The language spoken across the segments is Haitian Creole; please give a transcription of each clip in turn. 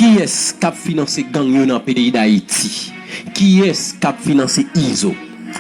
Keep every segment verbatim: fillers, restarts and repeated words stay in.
Kiyès k ap finanse gang yo nan peyi Dayiti? Kiyès k ap finanse Izo,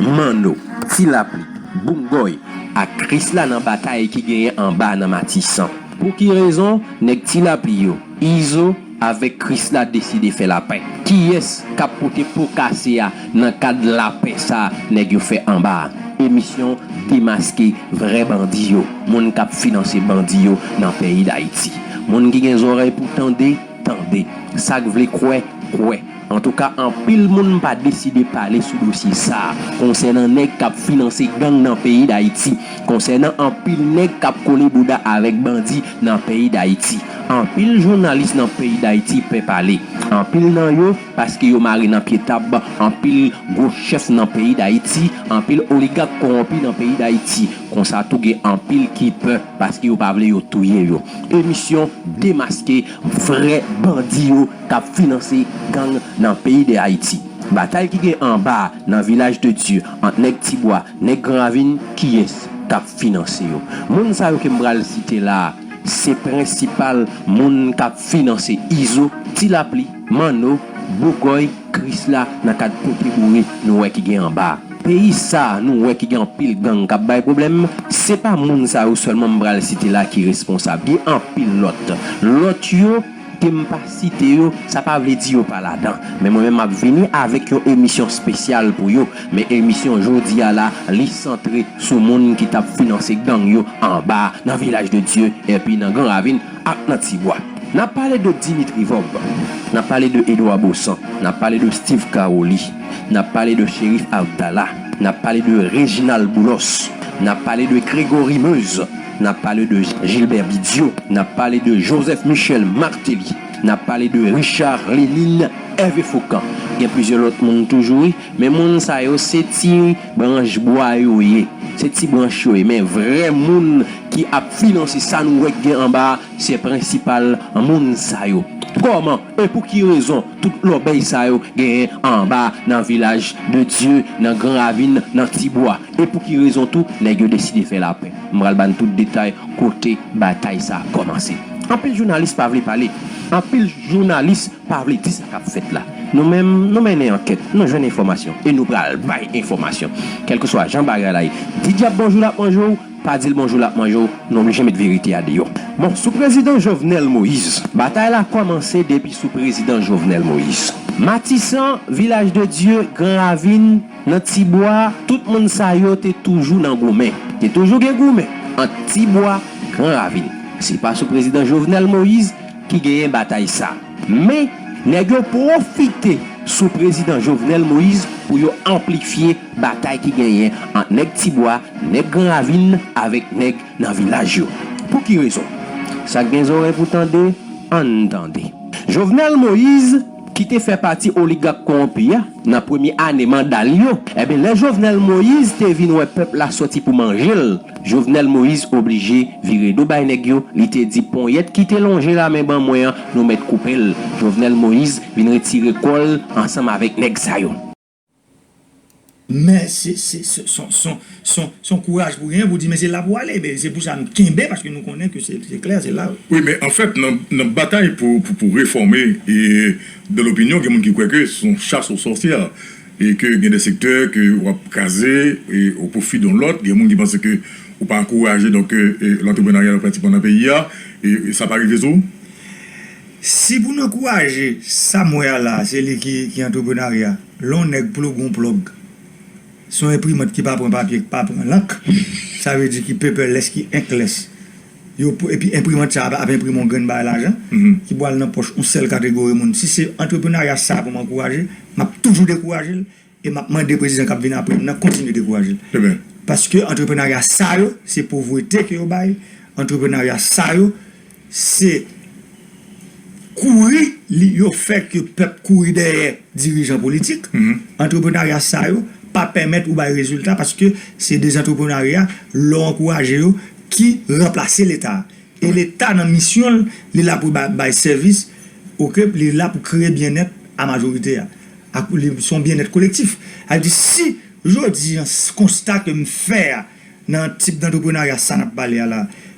Manno, Ti Lapli, Bougòy ak Krisla nan batay ki genyen anba nan Matisan? Pou ki rezon nèg Ti Lapli yo, Izo avèk Krisla deside fè lapè? Kiyès k ap pote po kase a nan kad lapè sa nèg yo fè anba a? Emisyon Demaske vrè bandi yo, moun k ap finanse bandi yo nan peyi Dayiti. Moun ki gen zòrèy pou tande, tande. Sa k vle kwè, kwè. Antouka, anpil moun pa deside pale sou dosye sa a, konsènan nèg k ap finanse gang nan peyi Dayiti, konsènan anpil nèg k ap kole bouda avèk bandi nan peyi Dayiti. Anpil jounalis nan peyi Dayiti pè pale. Anpil nan yo, paske yo mare nan pye tab anpil gwo chèf nan peyi Dayiti, anpil oligak kowonpi nan peyi Dayiti. Konsa tou gen anpil ki pè, paske yo pa vle yo touye yo. Emisyon Demaske vrè bandi yo k ap finanse gang nan peyi de Ayiti. Batay ki gen anba nan Vilaj de Dye ant nèg Tibwa, nèg Gran Ravin, kiyès k ap finanse yo? Moun sa yo ke m pral site la a, se prensipal moun k ap finanse Izo, Ti Lapli, Manno, Bougòy, Krisla nan kad pote boure nou wè ki gen anba a. Peyi sa a, nou wè ki gen anpil gang k ap bay pwoblèm, se pa moun sa yo sèlman m pral site la ki responsab, gen anpil lòt. Lòt yo, ke m pa site yo, sa pa vle di yo pa ladan. Men mwen menm m ap vini avèk yon emisyon espesyal pou yo. Men emisyon jodi a la, li santre sou moun ki t ap finanse gang yo anba nan Vilaj de Dye, epi nan Gran Ravin ak nan Tibwa. N ap pale de Dimitri Vorbe, n ap pale de Edouard Baussan, n ap pale de Steve Caroli, n ap pale de Cherif Abdallah, n ap pale de Reginald Boulos, n ap pale de Grégory Meuse, n ap pale de Gilbert Bigio, n ap pale de Joseph Michel Martelly, n ap pale de Richard Lénine, Hervé Faucon. Gen plizyè lòt moun toujou, wi, men moun sa yo se ti branch bwa yo ye. Se ti branch yo ye, men vrè moun ki ap finanse sa nou wè k gen anba a, se prensipal moun sa yo. Kòman e pou ki rezon tout lòbèy sa yo genyen anba nan Vilaj de Dye, nan Gran Ravin, nan Tibwa? E pou ki rezon tou nèg yo deside fè lapè? M pral ba n tout detay kote batay sa a kòmanse. Anpil jounalis pa vle pale. Anpil jounalis pa vle di sa k ap fèt la. Nou menm, nou mennen ankèt, nou jwenn enfòmasyon e nou pral bay enfòmasyon. Kèlkeswa jan bagay la ye, di dyab bonjou l ap manje w, pa di l bonjou l ap manje w, nou oblije met verite a deyò. Bon, sou prezidan Jovenel Moïse, batay la kòmanse depi sou prezidan Jovenel Moïse. Matisan, Vilaj de Dye, Gran Ravin, nan Tibwa, tout moun sa yo te toujou nan goumen. Te toujou gen goumen ant Tibwa, Gran Ravin. Se pa sou prezidan Jovenel Moïse ki genyen batay sa. Men, nèg yo pwofite sou prezidan Jovenel Moïse pou yo anplifye batay ki genyen ant nèg Tibwa, nèg Gran Ravin avèk nèg nan vilaj yo. Pou ki rezon? Sa k gen zòrèy pou tande, ann tande. Jovenel Moïse, ki te fè pati oligak kowonpi a nan premye ane manda l yo, enben, lè Jovenel Moïse te vin wè pèp la sòti pou manje l, Jovenel Moïse oblije vire do bay nèg yo, li te di, ponyèt ki te lonje la men ban mwen an, nou mèt koupe l. Jovenel Moïse vin retire kò l ansanm avèk nèg sa yo. Men se se se son son son son kouraj pou genyen pou di men se la pou ale, men se pou sa nou kenbe paske nou konnen ke se se klè se la. Wi, men anfèt nan nan batay pou pou pou refòme e de lopinyon gen moun ki kwè ke se yon chas o sòsyè e ke gen de sektè ke w ap kraze e o pwofi de yon lòt, gen moun ki panse ke ou pa ankouraje donk e lantreprenerya pratikman nan peyi a, e sa pa rive sou ou? Si pou n ankouraje sa m wè a la a, se li ki ki antreprenarya. Lè yon nèg ploge yon plòg, se yon enprimant ki pa pran papye, ki pa pran lank, sa vle di ki paperless, ki inkless. Yo epi enprimant sa a ap enprime yon grenn bagay lajan ki pwal nan pòch yon sèl kategori moun. Si se antreprenarya sa a pou m ankouraje, m ap toujou dekouraje l e m ap mande prezidan k ap vin apre m nan kontinye dekouraje l. Paske antreprenarya sa yo, se povrete ke yo bay, antreprenarya sa yo, se kouri li yo fè ke pèp kouri dèyè dirijan politik. Antreprenarya sa yo pa pèmèt ou bay rezilta paske se de zantreprenarya lè w ankouraje yo ki ranplase Leta. E Leta nan misyon l, li la pou bay sèvis, oke, li la pou kreye byennèt a majorite a. Ak li se yon byennèt kolektif. Sa vle di si jodi an konsta ke m fè a nan tip dantreprenarya sa n ap pale a la,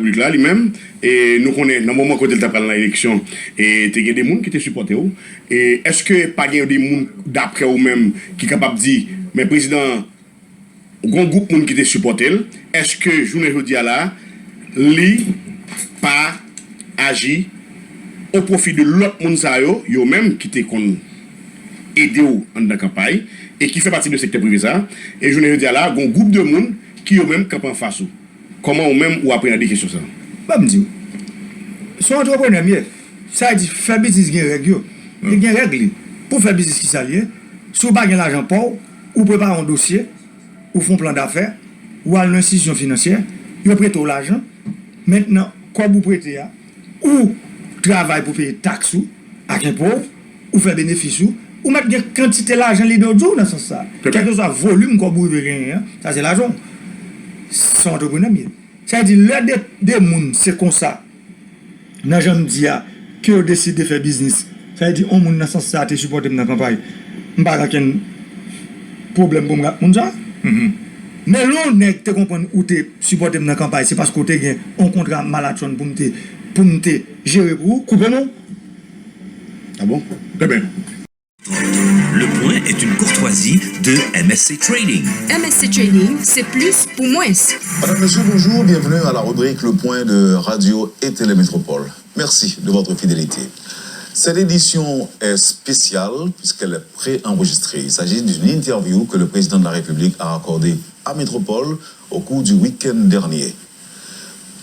Repiblik la, li menm, e nou konnen nan moman kote l ta pral nan eleksyon, e te gen de moun ki te sipòte w. E èske pa gen de moun, daprè ou menm, ki kapab di, men prezidan an, gon gwoup moun ki te sipòte l, èske jounen jodi a la, li pa aji o pwofi de lòt moun sa yo, yo menm ki te konn ede w anndan kanpay, e ki fè pati de sektè prive sa, e jounen jodi a la, gon gwoup de moun ki yo menm kanpe anfas ou? Kòman ou menm ou apreyande kesyon sa? Ban m di w, se yon antreprenè m ye. Sa vle di, fè biznis gen règ yo. Li gen règ li. Pou fè biznis, ki sa l ye? Si w pa gen lajan pa w, ou prepare yon dosye, ou fè yon plan dafè, ou al nan enstitisyon finansyè, yo prete w lajan. Mentnan, kòb ou prete a, ou travay pou peye taks ou ak enpo w, ou fè benefis ou, ou mèt gen kantite lajan li dwe w di w nan sans sa. Kèlkeswa volim kòb ou rive genyen an, sa se lajan w. Se yon antreprenè m ye. Sa vle di, lè de, de moun se konsa, nan jan m di a, ke yo deside fè biznis, sa vle di, yon moun nan sans sa te sipòte m nan kanpay, m pa gen okenn pwoblèm pou m ak moun sa. Men lè yon nèg te konprann ou te sipòte m nan kanpay, se paske w te gen yon kontra malatchonn pou m te, pou m te jere pou ou, koupe men w. Ah bon? Très bien. Le point est une courtoisie de M S C Trading. M S C Trading, se plis pou mwens. Madame, Monsieur, bonjour, bienvenue à la rubrique Le Point de Radio et Télémétropole. Merci de votre fidélité. Cette édition est spéciale puisqu'elle est préenregistrée. Il s'agit d'une interview que le président de la République a accordée à Métropole au cours du week-end dernier.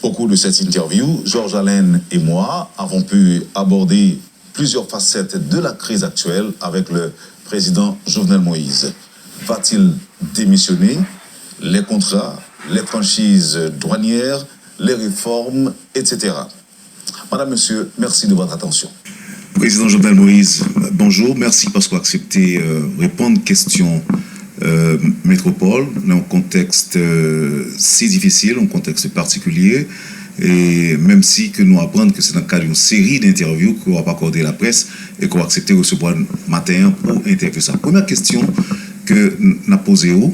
Au cours de cette interview, Georges Alain et moi avons pu aborder plusieurs facettes de la crise actuelle avec le président Jovenel Moïse. Va-t-il démissionner? Les contrats, les franchises douanières, les réformes, et cetera. Madame, Monsieur, merci de votre attention. Président Jovenel Moïse, bonjou. Mèsi paske w aksepte reponn kesyon Metropole nan yon kontèks si difisil, yon kontèks patikilye. E menm si ke nou aprann ke se nan kad yon seri d'entèvyou ke w ap akòde laprès e ke w aksepte resevwa maten an pou entèvyou sa. Premyè kesyon ke n ap poze w,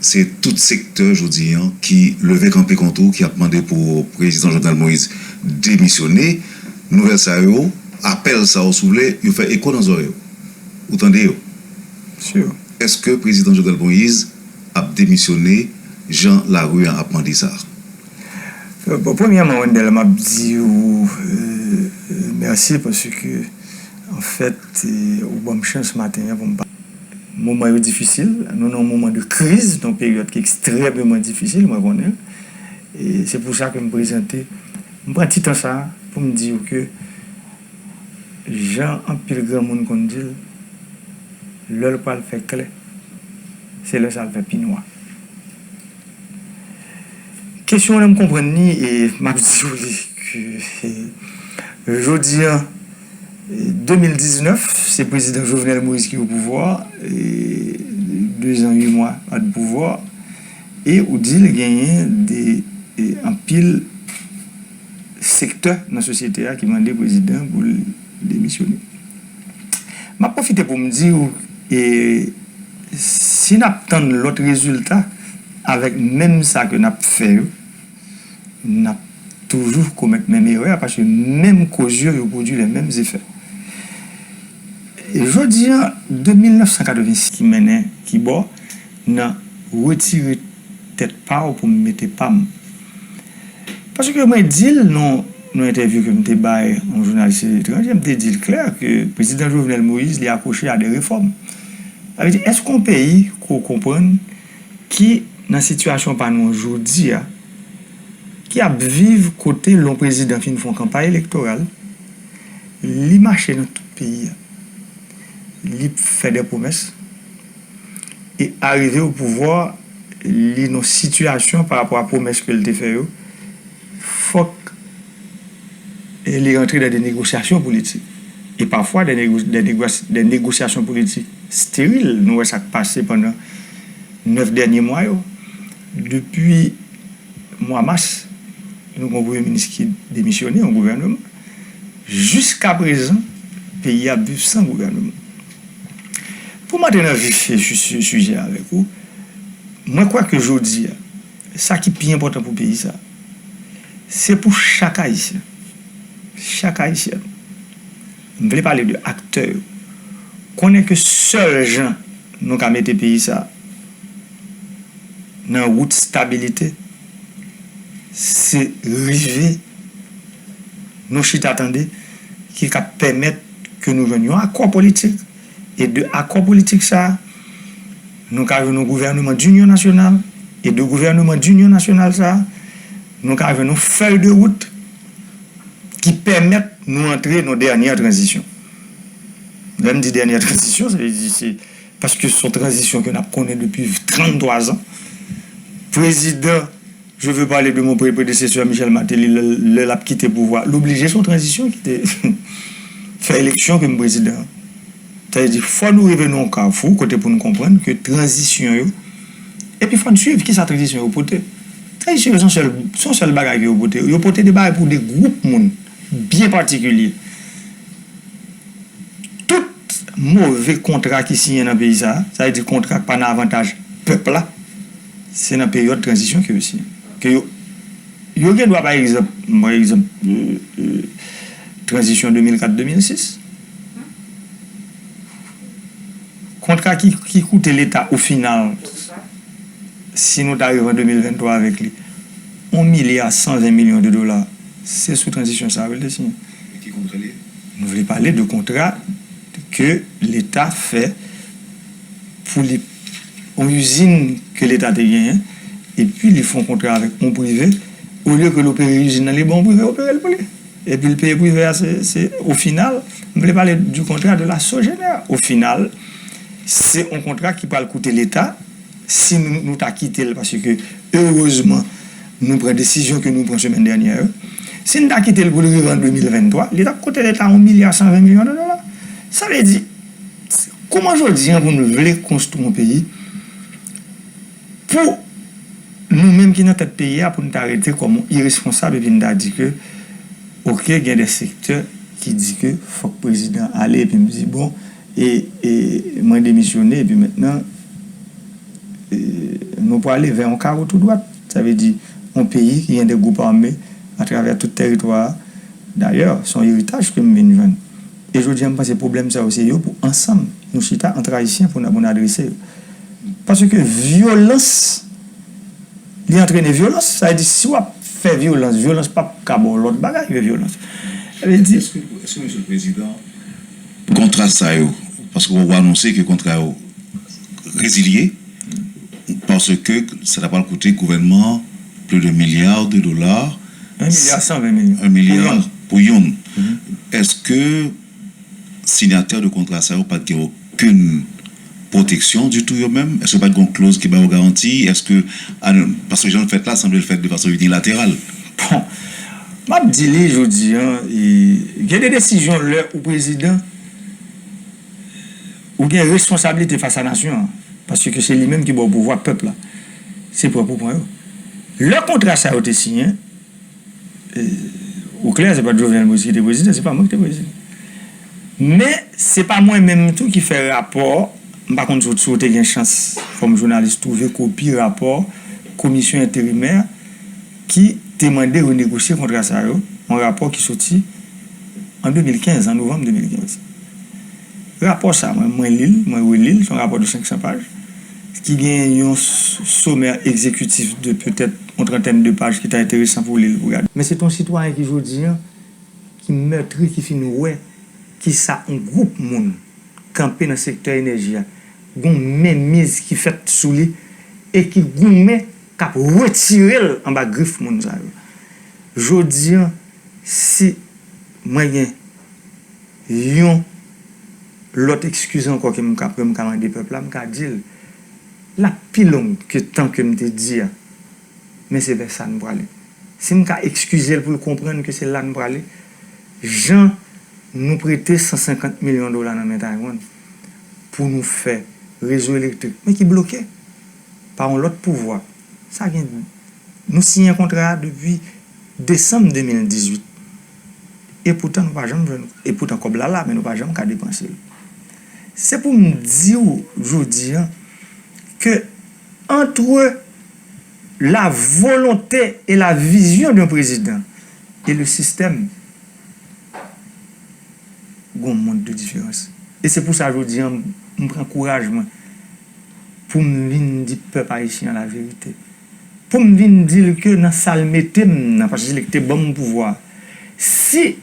se tout sektè jodi an ki leve kanpe kont ou, ki ap mande pou prezidan Jovenel Moïse demisyone. Nouvèl sa yo, apèl sa yo, si w vle, yo fè eko nan zòrèy ou. Ou tande yo? Èske prezidan Jovenel Moïse ap demisyone jan lari an ap mande sa? Bon, premyèman, Wendell, m ap di w mèsi paske, anfèt, ou ban m chans maten an pou m pale. Moman yo difisil. Nou nan yon moman de kriz, nan yon peryòd ki ekstrèmeman difisil, mwen konnen l. E se pou sa ke m prezante, m pran ti tan sa a pou m di w ke, jan anpil granmoun konn di l, lè l pral fè klè, se lè sa l fè pi nwa. Kesyon w lan, m konprann li e m ap di w li ke jodi a, de mil diznèf, se prezidan Jovenel Moïse ki o pouvwa, de zan uit mwa de pouvwa, e ou di l genyen de anpil sektè nan sosyete a ki mande prezidan pou l demisyone. M ap pwofite pou m di w, e, Si n ap tann lòt rezilta avèk menm sa ke n ap fè yo, n ap toujou komèt menm erè a, paske menm koz yo, yo pwodui les mêmes effets. E jodi a, de mil nèf san katrevensis ki mennen ki bò nan retire tèt pa w pou m mete pa m. Paske mwen di l nan yon entèvyou ke m te bay yon jounalis etranje, m te di l klè ke prezidan Jovenel Moïse, li akwoche a de refòm. Sa vle di, èske yon peyi ke w konprann ki nan sitiyasyon pa nou an jodi a, ki ap viv kote lè yon prezidan fin fè yon kanpay elektoral, li mache nan tout peyi a, li fè de pwomès, e arive o pouvwa, li nan sitiyasyon pa rapò a pwomès ke l te fè yo, fòk e li rantre dan de negosyasyon politik. E pafwa, de, nego, de, nego, de negosyasyon politik steril. Nou wè sa k pase pandan nèf dènye mwa yo. Depi mwa mas, nou gen yon premye minis ki demisyone, yon gouvènman. Jiska prezan, peyi a ap viv san gouvènman. Pou m antre nan vif sijè avèk ou, mwen kwè ke jodi a, sa ki pi enpòtan pou peyi sa, se pou chak Ayisyen, chak Ayisyèn, m vle pale de aktè yo, konnen ke sèl jan nou ka mete peyi sa nan wout stabilite, se rive nou chita tande ki ka pèmèt ke nou jwenn yon akò politik. E de akò politik sa a, nou ka jwenn yon gouvènman d'inyon nasyonal. E de gouvènman d'inyon nasyonal sa a, nou ka jwenn yon fèy de wout ki pèmèt nou antre nan dènyè tranzisyon. Lè m di dènyè tranzisyon, sa vle di se paske se yon tranzisyon ke n ap konnen depi tranntwa zan. Prezidan Je veux parler de mon pré- prédécesseur Michel Martelly, lè, lè l ap kite pouvwa, l oblije se yon tranzisyon ki te fè eleksyon ke m prezidan. Sa vle di, fò nou rive nan yon kafou kote pou n konprann ke tranzisyon yo, epi fò n swiv kisa tranzisyon yo pote. Tranzisyon yo se yon sèl, se yon sèl bagay ke yo pote. Yo pote de bagay pou de gwoup moun byen patikilye. Tout move kontra ki siyen nan peyi sa a, sa vle di kontra k pa nan avantaj pèp la, se nan peryòd tranzisyon ke yo siyen. Ke yo, yo gen dwa, pa egzanp, m pran egzanp, euh, euh, tranzisyon de mil kat de mil sis. Kontra ki, ki koute Leta o final, si nou ta rive an de mil venntwa avèk li, yon milya san ven milyon de dola, se sou tranzisyon sa a wi l te siyen. Ki kontra li ye? Nou vle pale de kontra ke Leta fè pou li, yon izin ke Leta te genyen, epi li fè yon kontra avèk yon prive, olye ke l opere izin nan, li ban yon prive opere l pou li. Epi l peye prive a, se, se, o final, m vle pale du contrat de la Sogener. O final, se yon kontra ki pral koute Leta, si nou, nou ta kite l, paske erezman, nou pran desizyon ke nou pran semèn dènyè yo. Si n ta kite l pou l rive an de mil venntwa, li t ap koute Leta yon milya san ven milyon de dola. Sa vle di, kòman jodi a pou nou vle konstwi yon peyi pou nou menm ki nan tèt peyi a, pou n ta rete kòm yon iresponsab epi n ta di ke, oke, gen de sektè ki di ke fòk prezidan ale, epi m di, bon, e, e mwen demisyone, epi mentnan, e, nou prale vè yon kawo tou dwat. Sa vle di, yon peyi ki gen de gwoup ame atravè tout tèritwa a. Dayè, se yon eritaj ke m vin jwenn. E jodi a, m panse pwoblèm sa yo, se yo pou ansanm, nou chita ant Ayisyen pou n, pou n adrese yo. Paske vyolans, li antrene vyolans. Sa vle di, si w ap fè vyolans, vyolans p ap ka ba w lòt bagay ke vyolans. Sa vle di, Èske, èske, Mesye le Prezidan, kontra sa yo, paske w anonse ke kontra yo rezilye, paske sa ta pral koute gouvènman plis de milya de dola. Un milliard cent vingt millions. Un milliard pou youn. Pou youn. Èske sinyatè de kontra sa yo pa t gen okenn pwoteksyon ditou yo menm? Èske pa t gen yon kloz ki ba yo garanti? Èske, a, paske jan l fèt la, sanble l fèt de fason inilateral. Bon, m ap di li jodi a, e, gen de desizyon lè ou prezidan, ou gen responsablite fas a nasyon an, paske se li menm ki ba w pouvwa pèp la. Se pran pou pran yo. Lè kontra sa yo te siyen, e, ou klè, se pa t Jovenel Moïse ki te prezidan, se pa mwen ki te prezidan. Men, se pa mwen menm tou ki fè rapò M pa konn si w, si w te gen chans, kòm jounalis, twouve kopi rapò komisyon enterimè ki te mande renegosye kontra sa yo, yon rapò ki soti an de mil kenz, an novanm de mil kenz. Rapò sa, mwen, mwen li l, mwen reli l, se yon rapò de senk san paj, ki gen yon s-, somè egzekitif de petèt yon trantèn de paj ki ta enteresan pou w li l, pou w gade. Men se t on sitwayen ki jodi a, ki mètri, ki fin wè kisa yon gwoup moun kanpe nan sektè enèji a, gon menmiz ki fèt sou li e ki goumen k ap retire l anba grif moun sa yo. Jodi a, si mwen gen yon lòt eskiz ankò ke m ka, ke m ka mande pèp la, m ka di l, l ap pi long ke tan ke m te di a. Men se vè sa n prale. Si m ka eskize l pou l konprann ke se la n prale, jan nou prete san senkant milyon dola nan men Taiwan pou nou fè rezo elektrik, men ki bloke pa yon lòt pouvwa. Sa gen, nou siyen kontra a depi desanm de mil dizuit. E poutan nou pa janm jwenn, e poutan kòb la la, men nou pa janm ka depanse l. Se pou m di w jodi a ke entre la volonté et la vision d'un président et le système, gon mond de diferans. E se pou sa jodi a, m, m pran kouraj mwen pou m vin di pèp ayisyen an laverite. Pou m vin di l ke nan sa l mete m nan, paske se li ki te ban m pouvwa a. Si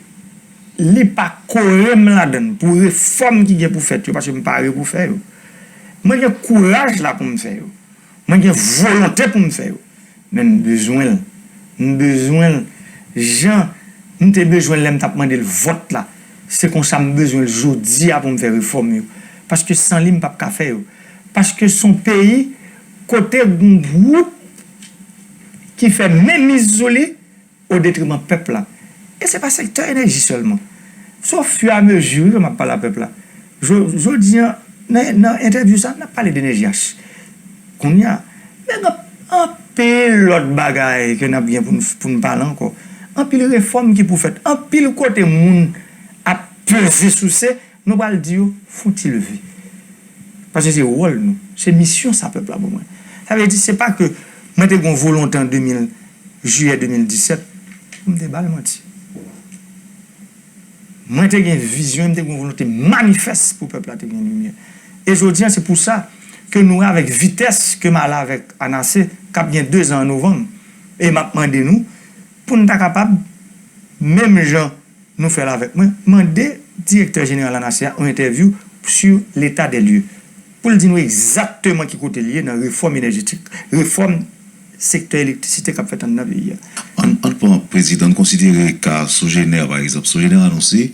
li pa kore m ladan l pou refòm ki gen pou fèt yo, paske m pare pou fè yo. Mwen gen kouraj la pou m fè yo. Mwen gen volonte pou m fè yo. Men m bezwen l. M bezwen l jan m te bezwen l lè m t ap mande l vòt la. Se konsa m bezwen l jodi a pou m fè refòm yo. Paske san li, m p ap ka fè yo. Paske se yon peyi kote gon gwoup ki fè menmiz sou li o detriman pèp la. E se pa sektè enèji sèlman. Se ofiramezi ke m ap pale a pèp la. Jo-, jodi a, nan, nan entèvyou sa, n ap pale de N H H. Kounye a, men gen anpil lòt bagay ke n ap gen pou n, pou n pale ankò. Anpil refòm ki pou fèt. Anpil kote moun ap peze souse, nou pral di yo, fè yon ti leve. Paske se wòl nou. Se misyon sa pèp la ban mwen. Sa vle di, se pa ke mwen te gen yon volonte an de mil, jiyè de mil disèt, pou m te ba l manti. Mwen te gen vizyon, m te gen yon volonte manifès pou pèp la te gen limyè. E jodi a, se pou sa ke nou avèk vitès ke m ale avèk ANASE, k ap gen dezan an novanm, e m ap mande nou pou n ta kapab, menm jan nou fè l avèk mwen, mande direktè jeneral ANASE a yon entèvyou sur l'état des lieux, pou l di nou egzakteman ki kote l ye nan refòm enèjetik, refòm sektè elektrisite k ap fèt anndan peyi a. Ann, ann pran prezidan, n konsidere ka Sogener, pa egzanp. Sogener anonse,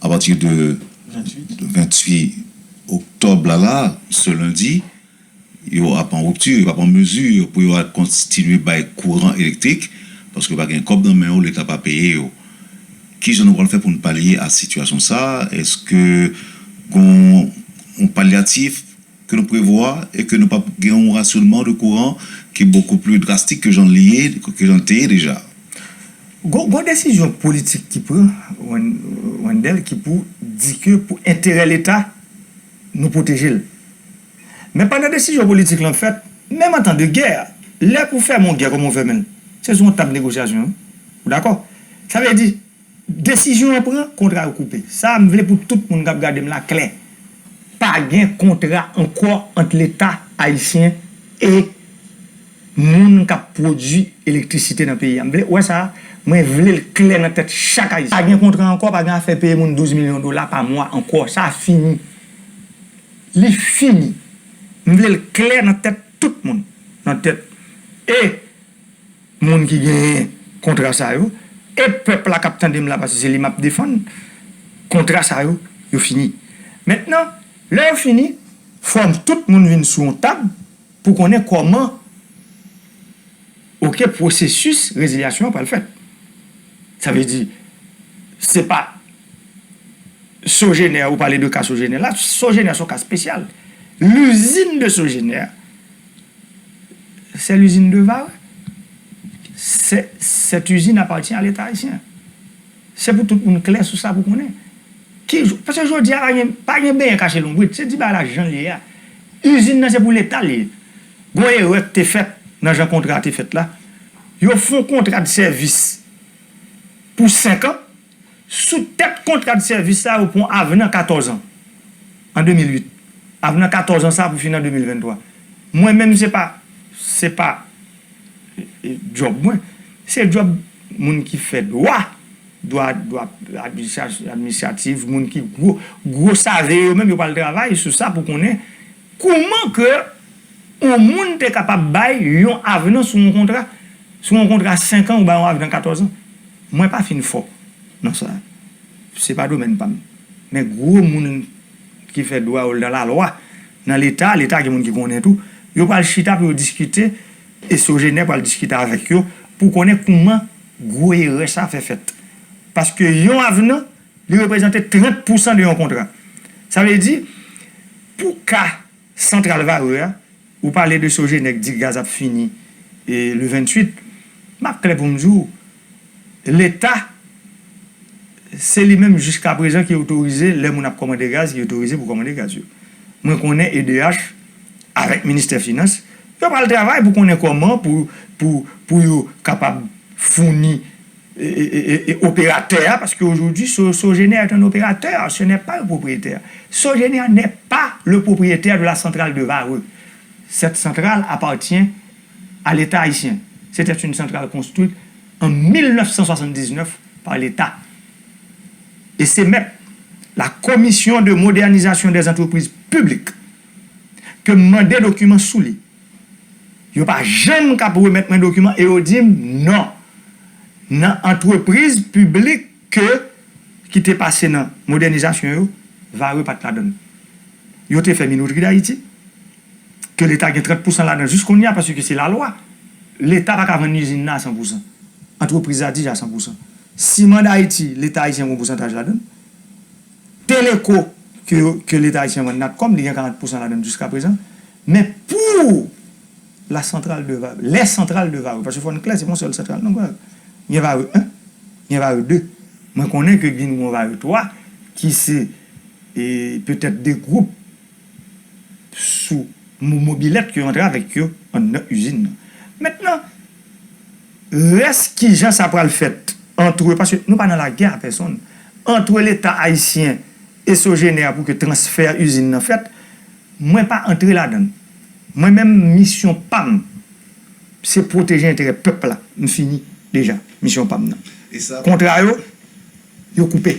apati de venntuit oktòb la, la, se lendi, yo ap an ripti, yo ap an mezi pou yo al kontinye bay kouran elektrik, paske yo pa gen kòb nan men yo, Leta pa peye yo. Kijan nou pral fè pou n palye a sitiyasyon sa a? Èske gon yon palyatif ke nou prevwa e ke nou p ap gen yon rasyonman de kouran ki bokou pli drastik ke jan l ye, ke jan l te ye deja? Gon, gon desizyon politik ki pran, Wen-, Wendell, ki pou di ke pou enterè Leta, nou pwoteje l. Men pandan desizyon politik lan fèt, menm an tan de gè, lè pou fèmen yon gè, kòman w fèmen l? Se sou yon tab negosyasyon, wi. Ou dakò? Sa vle di, desizyon an pran, kontra yo koupe. Sa a, m vle pou tout moun k ap gade m la klè. Pa gen kontra ankò ant Leta ayisyen e moun k ap pwodui elektrisite nan peyi a. M vle, ou wè sa, mwen vle l klè nan tèt chak Ayisyen. Pa gen kontra ankò, pa gen afè peye moun douz milyon dola pa mwa ankò. Sa fini. Li fini. M vle l klè nan tèt tout moun. Nan tèt e moun ki genyen kontra sa yo, e pèp la k ap tande m la, paske se li m ap defann, kontra sa yo, yo fini. Mentnan, lè yo fini, fò tout moun vin sou yon tab pou konnen kòman, oke, pwosesis rezilyasyon an pral fèt. Sa vle di, se pa Sogener, ou pale de ka Sogener la, Sogener se yon ka espesyal. L'usine de Sogener, c'est l'usine de Varreux. C'est, cette usine appartient à l'État haïtien. Se pou tout moun klè sou sa pou konnen. Ki jou, paske jodi a, pa gen, pa gen benyen kache lonbrit. Se di bagay la jan l ye a. Izin nan se pou Leta li ye. Gon erè k te fèt nan jan kontra a te fèt la. Yo fè yon kontra de sèvis pou senk an. Sou tèt kontra de sèvis sa, yo pran avnan katòz an an de mil uit. Avnan katòz an sa pou fini an de mil venntwa. Mwen menm, se pa, se pa e, e, djòb mwen. Se djòb moun ki fè dwa, dwa, dwa administra- administratif, moun ki gwo, gwo save yo menm, yo pral travay sou sa pou konnen kouman ke yon moun te kapab bay yon avnan sou yon kontra, sou yon kontra senk an ou bay yon avnan katòz an. Mwen pa fin fò nan sa. Se pa domèn pa m. Men gwo moun ki fè dwa yo nan lalwa, nan Leta, Leta gen moun ki konnen tou, yo pral chita pou yo diskite, e Sogener pral diskite avèk yo pou konnen kouman gwo erè sa fè fèt. Paske yon avnan, li reprezante trant pousan de yon kontra. Sa vle di, pou ka santral Varreux a, ou pale de Sogener k di gaz ap fini e le venntuit, m ap klè pou m di w, Leta, se li menm jiska prezan ki otorize, lè moun ap kòmande gaz, ki otorize pou kòmande gaz yo. Mwen konnen E D H, avèk Ministè Finans, yo pral travay pou konnen kòman pou, pou, pou yo kapab founi e, e, e, e, e operatè a, paske aujourd'hui, So- Sogener est un opérateur, ce n'est pas un propriétaire. Sogener n'est pas le propriétaire de la centrale de Varreux. Cette centrale appartient à l'État haïtien. C'était une centrale construite en mille neuf cent soixante-dix-neuf par l'État. E se mèt la Commission de modernisation des entreprises publiques ke m mande dokiman sou li. Yo pa janm k ap remèt mwen dokiman e yo di m non. Nan antrepriz piblik ke, ki te pase nan modènizasyon yo, Varreux pa t ladan l. Yo te fè Minoterie d'Haïti, ke Leta gen trant pousan ladan l jis kounye a, paske se lalwa. Leta pa ka vann izin nan a san pousan. Antrepriz la deja san pousan. Siman Dayiti, Leta ayisyen gen yon pousantaj ladan l. Teleco, ke, ke Leta ayisyen vann Natcom, li gen karant pousan ladan l jiska prezan. Men pou la centrale de Varreux, les centrales de Varreux, paske fò n klè, se pa yon sèl santral, non, Varreux. Gen Varreux en, gen Varreux de. Mwen konnen ke gen yon Varreux twa, ki se, e, petèt de gwoup sou mo- mobilèt ke yo antre avèk yo anndan izin nan. Mentnan, rès kijan sa pral fèt antre, paske nou pa nan lagè a pèsonn, antre Leta ayisyen e Sogener pou ke transfè izin nan fèt, mwen pa antre ladan l. Mwen menm, misyon pa m, se pwoteje enterè pèp la. M fini deja misyon pa m nan. E sa Kontra yo, yo koupe.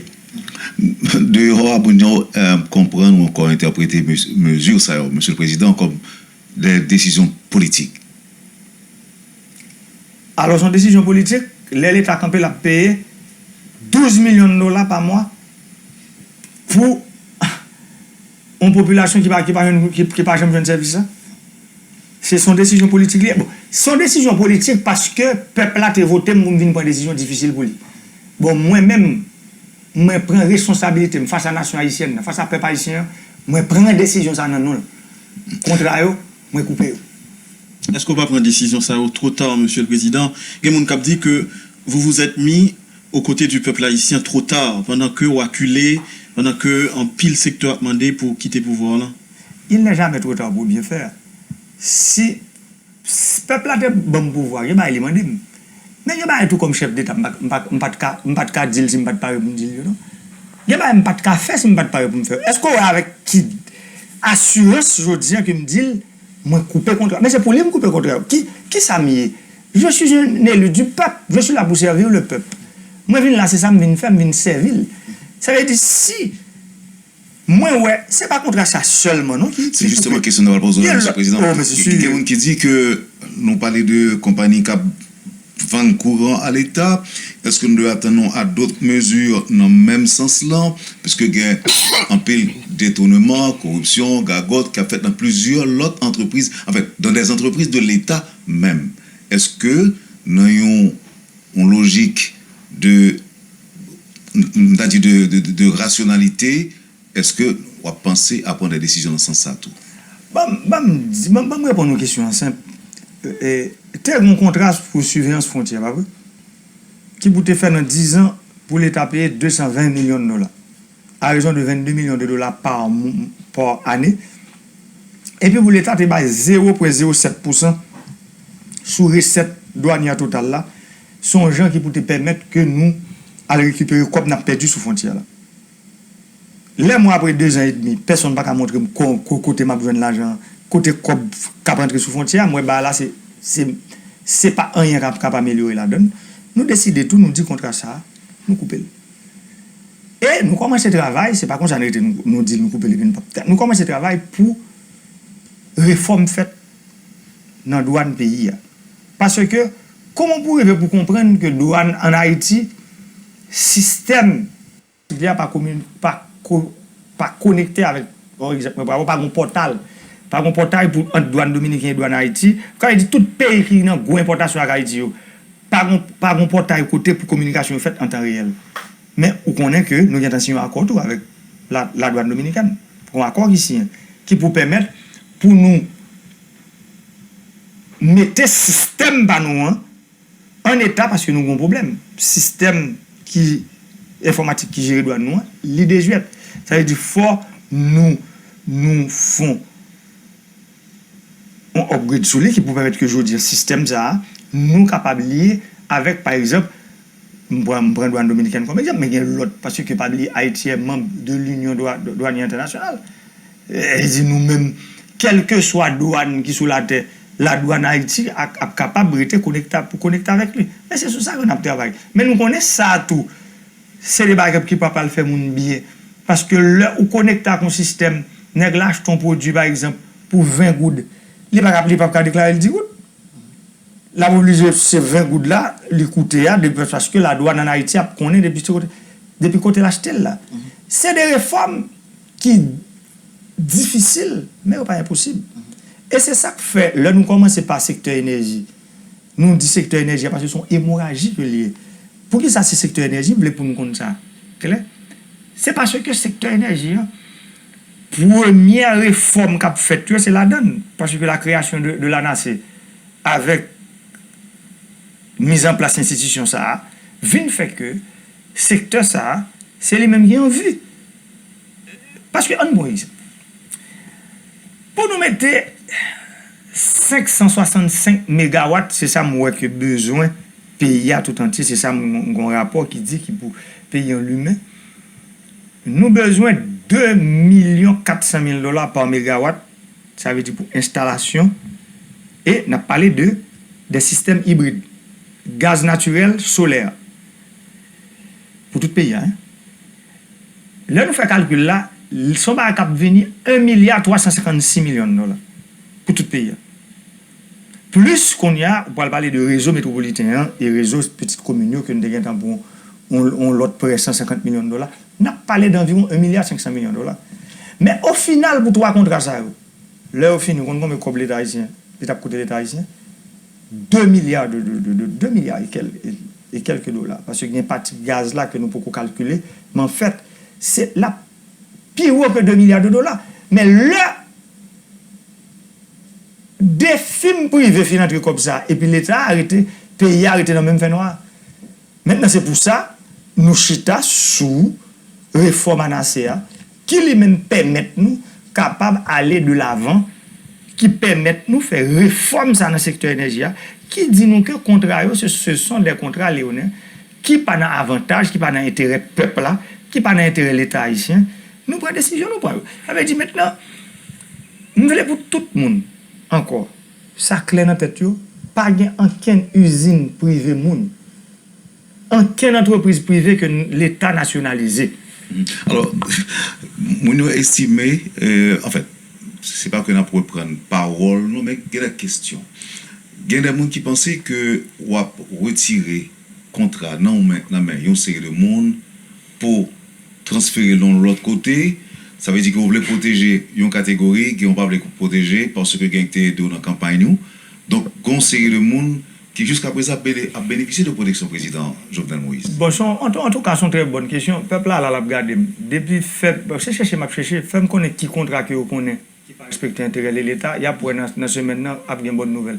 Deyò a, moun yo, eh, konprann ou ankò entèprete mez- mezi sa yo, Mesye le Prezidan, kòm de desizyon politik. Alò, se yon desizyon politik, lè Leta kanpe, l ap peye douz milyon dola pa mwa pou yon popilasyon ki pa, ki pa, jwenn- ki, ki pa janm jwenn sèvis la. Se, se yon desizyon politik li ye. Bon, se yon desizyon politik paske pèp la te vote m pou m vin pran desizyon difisil pou li. Bon, mwen menm, mwen pran responsabilite m fas a nasyon ayisyèn nan, fas a pèp ayisyen an, mwen pran desizyon sa nan non l. Kontra yo, mwen koupe yo. Èske w pa pran desizyon sa yo two ta, Mesye le Prezidan? Gen moun k ap di ke vous vous êtes mis aux côtés du peuple haïtien trop tard, pandan ke w akile, pandan ke anpil sektè ap mande pou w kite pouvwa w lan. Il n'est jamais trop tard pour bien faire. Si, si pèp la te ban m pouvwa, gen bagay li mande m. Men gen bagay tou kòm chèf deta, m pa, m pa, m pa t ka, m pa t ka di l si m pa t pare pou m di l yo, non. Gen bagay m pa t ka fè si m pa t pare pou m fè yo. Èske w wè avèk ki asirans jodi a ke m di l, mwen koupe kontra? Men se pou li m koupe kontra yo. Ki, ki sa m ye? Je suis un élu du peuple. Je suis là pour servir le peuple. Mwen vin la, se sa m vin fè, m vin sèvi l. Sa vle di, si mwen wè, se pa kontra sa sèlman, non, ki, Se ki jisteman koupe. Kesyon nan pral poze la, Gen Mesye lòt. Prezidan. Oh, men se Gen, gen sir. Moun ki di ke nou pale de konpayi k ap vann kouran a Leta. Èske nou dwe atann nou a dòt mezi nan menm sans lan? Piske gen anpil detouneman, koripsyon, gagòt k ap fèt nan plizyè lòt antrepriz, anfen, dans des entreprises de l'État menm. Èske nan yon, yon lojik de, m ta di de, de, de, de rasyonalite, èske w ap panse a pran de desizyon nan sans sa tou? Ban m, ban m di, ban, ban m reponn yon kesyon an senp. E, e, te gen yon kontra pou siveyans fwontyè, pa vre? Ki pou te fè nan diz an pou Leta peye de san ven milyon dola, à raison de vingt-deux millions de dollars par mou- par année. Epi pou Leta te bay zewo pwen zewo sèt pousan sou resèt dwanyè total la, se yon jan ki pou te pèmèt ke nou al rekipere kòb n ap pèdi sou fwontyè la. Lè mwen, apre dezan edmi, pèsonn pa ka montre m ko-, ko-, kote m ap jwenn lajan an, kote kòb k ap rantre sou fwontyè a, m wè bagay la se, se, se pa anyen k ap, k ap amelyore ladan l. Nou deside tou, nou di kontra sa a, nou koupe l. E nou kòmanse travay, se pa konsa n rete, nou, nou di l nou koupe l epi n p ap, nou kòmanse travay pou refòm fèt nan dwàn peyi a. Paske, kòman pou rive pou konprann ke dwàn ann Ayiti, sistèm li a pa komin-, pa ko-, pa konekte avèk, pa egzanp, pa, pa gen pòtal, pa gen pòtay pou, ant dwàn dominiken e dwàn Ayiti. Sa vle di tout peyi ki nan gwo enpòtasyon ak Ayiti yo, pa gen, pa gen pòtay kote pou kominikasyon yo fèt an tan reyèl. Men ou konnen ke nou gentan siyen yon akò tou avèk la, ladwàn dominikèn. Yon akò ki siyen, ki pou pèmèt pou nou mete sistèm pa nou an an eta, paske nou gen yon pwoblèm. Sistèm ki enfòmatik ki jere dwàn nou an, li dejwèt. Sa vle di fò nou, nou fon yon upgrade sou li ki pou pèmèt ke jodi a sistèm sa a, nou kapab li avèk, pa egzanp, m pran, m pran dwàn dominikèn kòm egzanp, men gen lòt, paske pa bliye Ayiti est membre de l'Union Dwa-, Douanière Internationale. E di nou menm, kèlkeswa dwàn ki sou latè, ladwàn Ayiti ap, ap kapab rete konekte, pou konekte avèk li. Men se sou sa ke n ap travay. Men nou konnen sa tou, se de bagay ki pa pral fè moun byen. Paske lè ou konekte ak yon sistèm, nèg la achte yon pwodui, pa egzanp, pou ven goud, li pa ka, li p ap ka deklare l di goud. L ap oblije se ven goud la, li koute a, depi paske ladwàn ann Ayiti ap konnen depi se kote, depi kote l achte l la. Se de refòm ki difisil, men yo pa enposib. E se sa k fè, lè nou kòmanse pa sektè enèji, nou di sektè enèji a paske se yon emoraji ke l ye. Poukisa se sektè enèji? M vle pou nou konn sa klè. Se paske sektè enèji an, premyè refòm k ap fèt yo, se ladan l. Paske la création de, de l'ANASE, avèk mizanplas enstitisyon sa a, vin fè ke sektè sa a, se li menm ki an vi. Paske, ann pran egzanp, pou nou mete senk san swasannsenk megawat, se sa m wè ke bezwen peyi a tout antye, se sa m, m gen yon rapò ki di ki pou peyi an limen. Nou bezwen de milyon kat san mil dola pa megawat, sa vle di pou enstalasyon, e n ap pale de, de sistèm ibrid, gaz natirèl, solè, pou tout peyi a, en. Lè nou fè kalkil la, l-, se yon bagay k ap vini en milya twa san senkannsis milyon dola pou tout peyi a. Plis kounye a, ou pral pale de rezo metwopoliten an e rezo pitit komin yo ke n te gentan pran yon, yon lòt prè san senkant milyon dola. N ap pale danviwon en milya senk san milyon dola. Men o final, pou twa kontra sa yo, lè yo fini, ou konn konbyen kòb Leta ayisyen, li t ap koute Leta ayisyen? De milya de, de, de, de, de milya e kèl-, e, e kèlke dola. Paske gen pati gaz la ke nou poko kalkile, men anfèt, se, l ap pi wo ke de milya de dola. Men lè de fim prive fin antre kòb sa, epi Leta a rete, peyi a rete nan menm fènwa. Mentnan, se pou sa, nou chita sou refòm ANASE a, ki li menm pèmèt nou kapab ale de lavan, ki pèmèt nou fè refòm sa nan sektè enèji a, ki di nou ke kontra yo, se, ce sont des contrats léonins, ki pa nan avantaj, ki pa nan enterè pèp la, ki pa nan enterè Leta ayisyen. Nou pran desizyon, nou pran yo. Sa vle di mentnan, m vle pou tout moun, ankò, sa klè nan tèt yo, pa gen ankenn izin prive moun, ankenn antrepriz prive ke n-, Leta nasyonalize. Mhm. Alò, moun yo estime, euh, anfèt, se pa ke n ap reprann pawòl nou, men gen de kesyon. Gen de moun ki panse ke w ap retire kontra nan men, nan men yon seri de moun pou transfere l yon lòt kote. Sa vle di ke w vle pwoteje yon kategori, gen w pa vle pwoteje paske gen ki te ede w nan kanpay ou. Donk, gen yon seri de moun ki jiskaprezan ap bene-, ap benefisye de pwoteksyon prezidan Jovenel Moïse. Bon, se yon, an tou, antouka, se yon trè bòn kesyon. Pèp la la, l ap gade m. Depi fè, bon, se chèche m ap chèche, fè m konnen ki kontra ke yo konnen ki pa respekte enterè Leta, y ap wè nan, nan semèn nan, ap gen bòn nouvèl.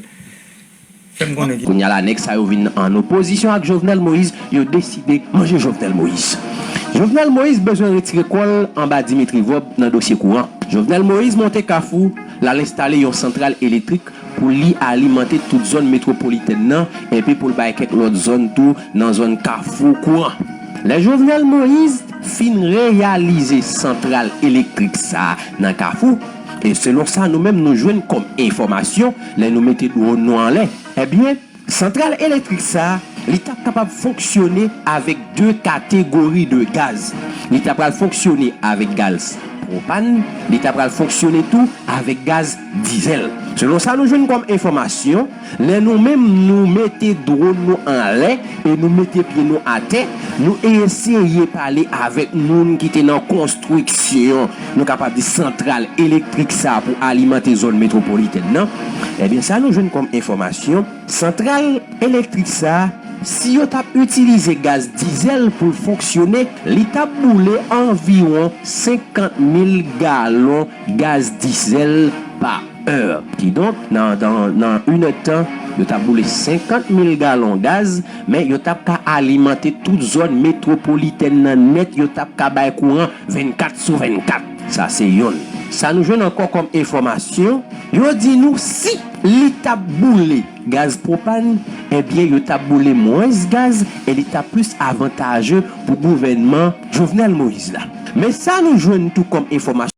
Fè m konnen ki. Kounye a la, nèg sa yo vin an opozisyon ak Jovenel Moïse, yo deside manje Jovenel Moïse. Jovenel Moïse bezwen retire kò l anba Dimitri Vorbe nan dosye kouran. Jovenel Moïse monte Kafou, l al enstale yon santral elektrik pou li alimante tout zòn metwopolitèn nan, epi pou l bay kèk lòt zòn tou nan zòn Kafou kouran. Lè Jovenel Moïse fin reyalize santral elektrik sa a nan Kafou, e selon sa nou menm nou jwenn kòm enfòmasyon lè nou mete dwòn nou anlè, ebyen, santral elektrik sa a, li t ap kapab fonksyone avèk de kategori de gaz. Li ta pral fonksyone avèk gaz pwopàn, li ta pral fonksyone tou avèk gaz dizèl. Selon sa nou jwenn kòm enfòmasyon, lè nou menm nou mete dwòn nou anlè e nou mete pye nou atè, nou eseye pale avèk moun ki te nan konstriksyon, nou kapab di, santral elektrik sa a pou alimante zòn metwopolitèn nan. Ebyen, sa nou jwenn kòm enfòmasyon, santral elektrik sa a, si yo t ap itilize gaz dizèl pou l fonksyone, li t ap boule anviwon senkant mil galon gaz dizèl pa è. Kidonk, nan, nan, nan inèdtan, yo t ap boule senkant mil galon gaz, men yo t ap ka alimante tout zòn metwopolitèn nan nèt, yo t ap ka bay kouran vennkat sou vennkat. Sa se yonn. Sa nou jwenn ankò kòm enfòmasyon, yo di nou si li t ap boule gaz pwopàn, ebyen, yo t ap boule mwens gaz e li t ap plis avantaje pou gouvènman Jovenel Moïse la. Men sa nou jwenn tou kòm enfòmasyon.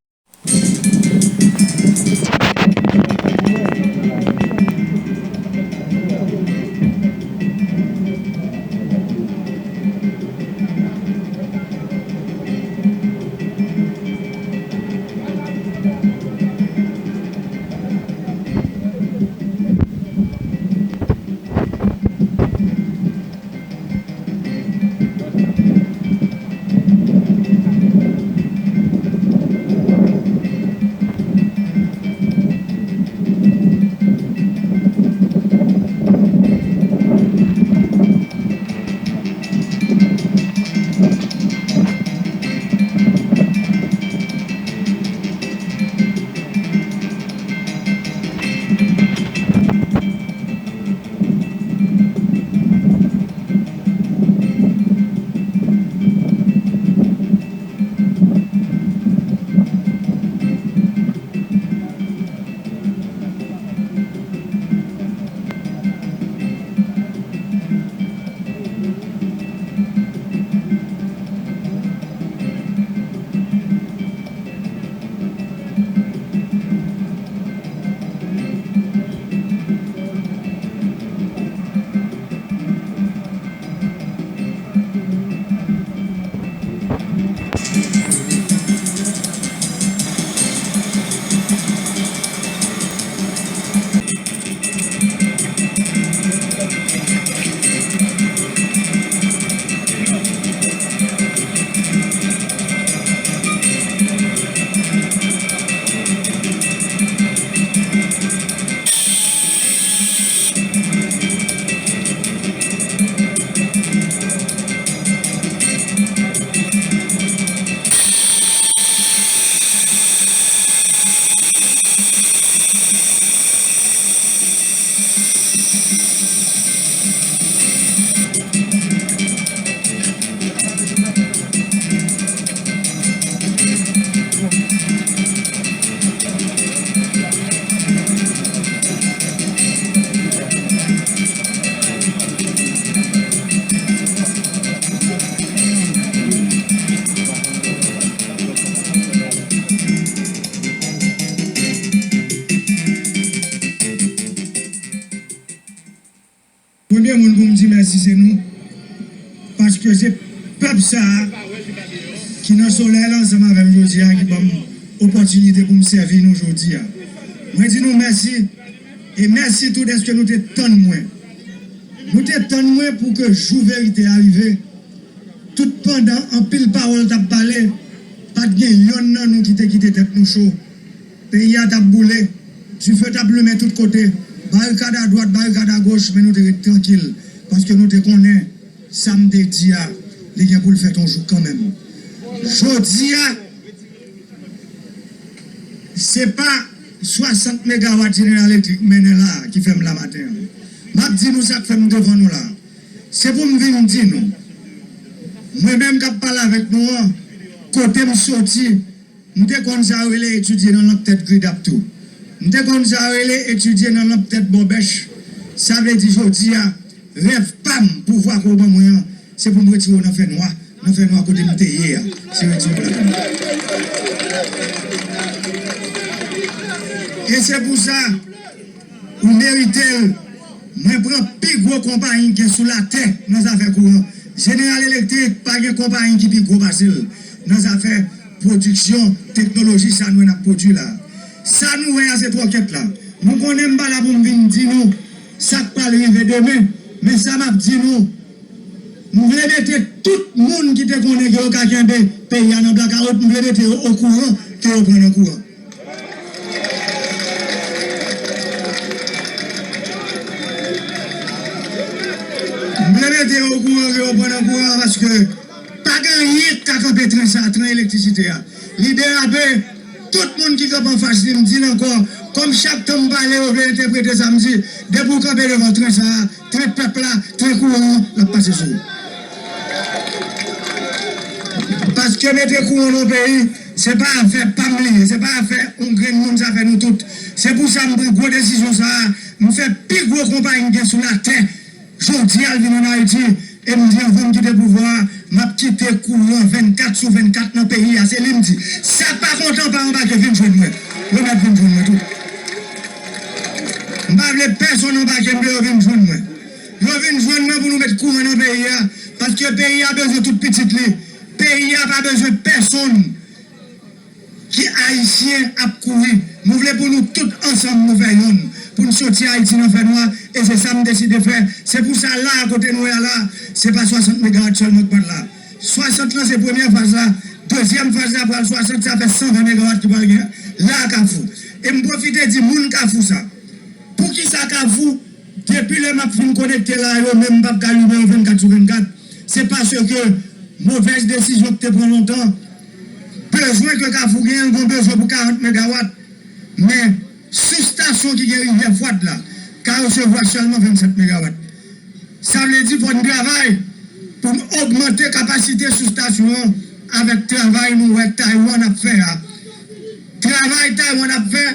Premye moun pou m di mèsi se nou, paske se pèp sa a ki nan solèy la ansanm avè m jodi a ki ban m opòtinite pou m sèvi nou jodi a. Mwen di nou mèsi, e mèsi tou dèske nou te tann mwen. Nou te tann mwen pou ke jou verite a rive. Tout pandan anpil pawòl t ap pale, pa t gen yonn nan nou ki te kite tèt nou cho. Peyi a t ap boule, dife t ap limen tout kote, barikad adwat, barikad agoch, men nou te ret trankil, paske nou te konnen sa m te di a, li gen pou l fèt yon jou kanmenm. Jodi a, se pa swasant megawat General Electric mennen la a ki fè m la maten an. M ap di nou sa k fè m devan nou la a. Se pou m vin di nou, mwen menm k ap pale avèk nou an, kote m soti, m te konn sa yo rele etidye nan lang tèt gridap tou. M te konn sa yo rele etidye nan lanp tèt bòbèch. Sa vle di jodi a, rèv pa m, pouvwa ke w ban mwen an, se pou m retire w nan fènwa, nan fènwa kote m te ye a. Se retire w ladan l. E se pou sa, ou merite l. Mwen pran pi gwo konpayi ki gen sou latè nan zafè kouran. General Electric pa gen konpayi ki pi gwo pase l nan zafè pwodiksyon teknoloji sa nou wè n ap pwodui la. Sa nou wè a se twòkèt la. Nou konnen m pa la pou m vin di nou sa k pral rive demen, men sa m ap di nou, m vle mete tout moun ki te konnen ke yo ka kenbe peyi a nan blakawout, m vle mete yo okouran ke yo pran nan kouran. M vle mete yo okouran ke yo pran nan kouran paske pa gen anyen k ka kanpe tren sa, tren elektrisite a. Li derape, tout moun ki kanpe anfas li, m di l ankò, kòm chak tan m pale, yo vle entèprete sa m di, depi w kanpe devan tren sa a, tren pèp la, tren kouran an, l ap pase sou ou. Paske mete kouran nan peyi, se pa afè pa m li ye, se pa afè yon grenn moun, se afè nou tout. Se pou sa m pran gwo desizyon sa a, m fè pi gwo konpayi ki gen sou latè jodi a l vin ann Ayiti, e m di anvan m kite pouvwa a, m ap kite kouran vennkat sou vennkat nan peyi a. Se li m di. Sa k pa kontan pa anbake, vin jwenn mwen. Yo mèt vin jwenn mwen tou. M pa vle pèsonn anbake m, m vle yo vin jwenn mwen. Yo vin jwenn mwen pou nou met kouran nan peyi a, paske peyi a bezwen tout pitit li. Peyi a pa bezwen pèsonn ki Ayisyen ap kouri. Nou vle pou nou tout ansanm nou fè yonn, pou n soti Ayiti nan fènwa, e se sa m deside fè. Se pou sa la a kote nou ye a la, se pa swasant megawat sèlman k pral la. Swasant lan se premyè faz la, dezyèm faz la pral swasant, sa fè san ven megawat ki pral gen la a Kafou. E m pwofite di moun Kafou sa, poukisa Kafou, depi lè m ap fin konekte la a, yo menm m p ap ka limen yo vennkat sou vennkat? Se paske movèz desizyon ki te pran lontan. Bezwen ke Kafou genyen, l gen bezwen pou karant megawat. Men, soustasyon ki gen Rivyè Fwad la ka resevwa sèlman vennsèt megawat. Sa vle di fò n travay pou n ogmante kapasite soustasyon an avèk travay nou wè Taiwan ap fè a. Travay Taiwan ap fè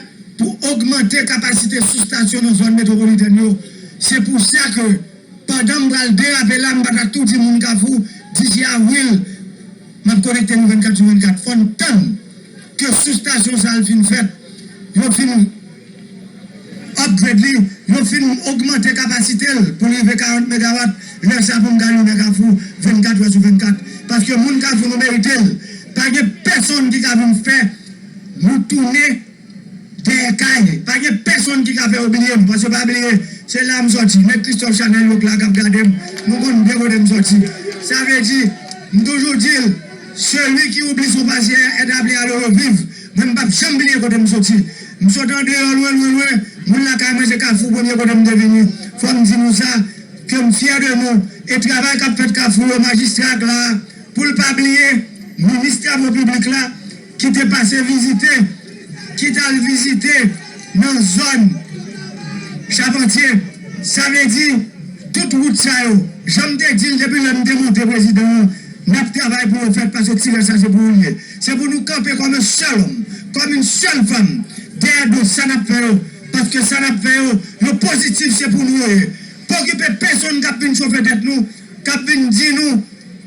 pou ogmante kapasite soustasyon nan zòn metwopolitèn yo. Se pou sa ke pandan m pral derape la, m pa ta tou di moun Kafou, disye avril, m ap konekte nou vennkat sou vennkat. Fò n tann ke soustasyon sa a fin fèt, yo fin upgrade li, yo fin ogmante kapasite l pou l rive karant megawat, lè sa pou m ka limen Kafou vennkat è sou vennkat. Paske moun Kafou nou merite l. Pa gen pèsonn ki ka vin fè nou tounen dèyè kay. Pa gen pèsonn ki ka fè yo bliye m, paske pa bliye, se la m sòti. Nèg Christophe Chanel yo k la k ap gade m, nou konn byen kote m sòti. Sa vle di, m toujou di l, celui qui oublie son passé est appelé à le revivre. Mwen, m p ap janm bliye kote m sòti. M sot andeyò lwen, lwen, lwen. Moun lakay mwen se Kafou premye kote m te vini. Fò m di nou sa, ke m fyè de nou. E travay k ap fèt Kafou yo, majistra k la, pou l pa bliye, minis travo piblik la, ki te pase vizite, ki t al vizite nan zòn Chapantye. Sa vle di, tout wout sa yo, jan m te di l depi lè m te monte prezidan an, n ap travay pou yo fèt, paske ti rès sa se pou ou l ye. Se pou nou kanpe kòm yon sèl òm, kòm yon sèl fanm, dèyè do sa n ap fè yo, paske sa n ap fè yo, yo pozitif, se pou nou yo ye. Pa okipe pèsonn k ap vin chofe tèt nou, k ap vin di nou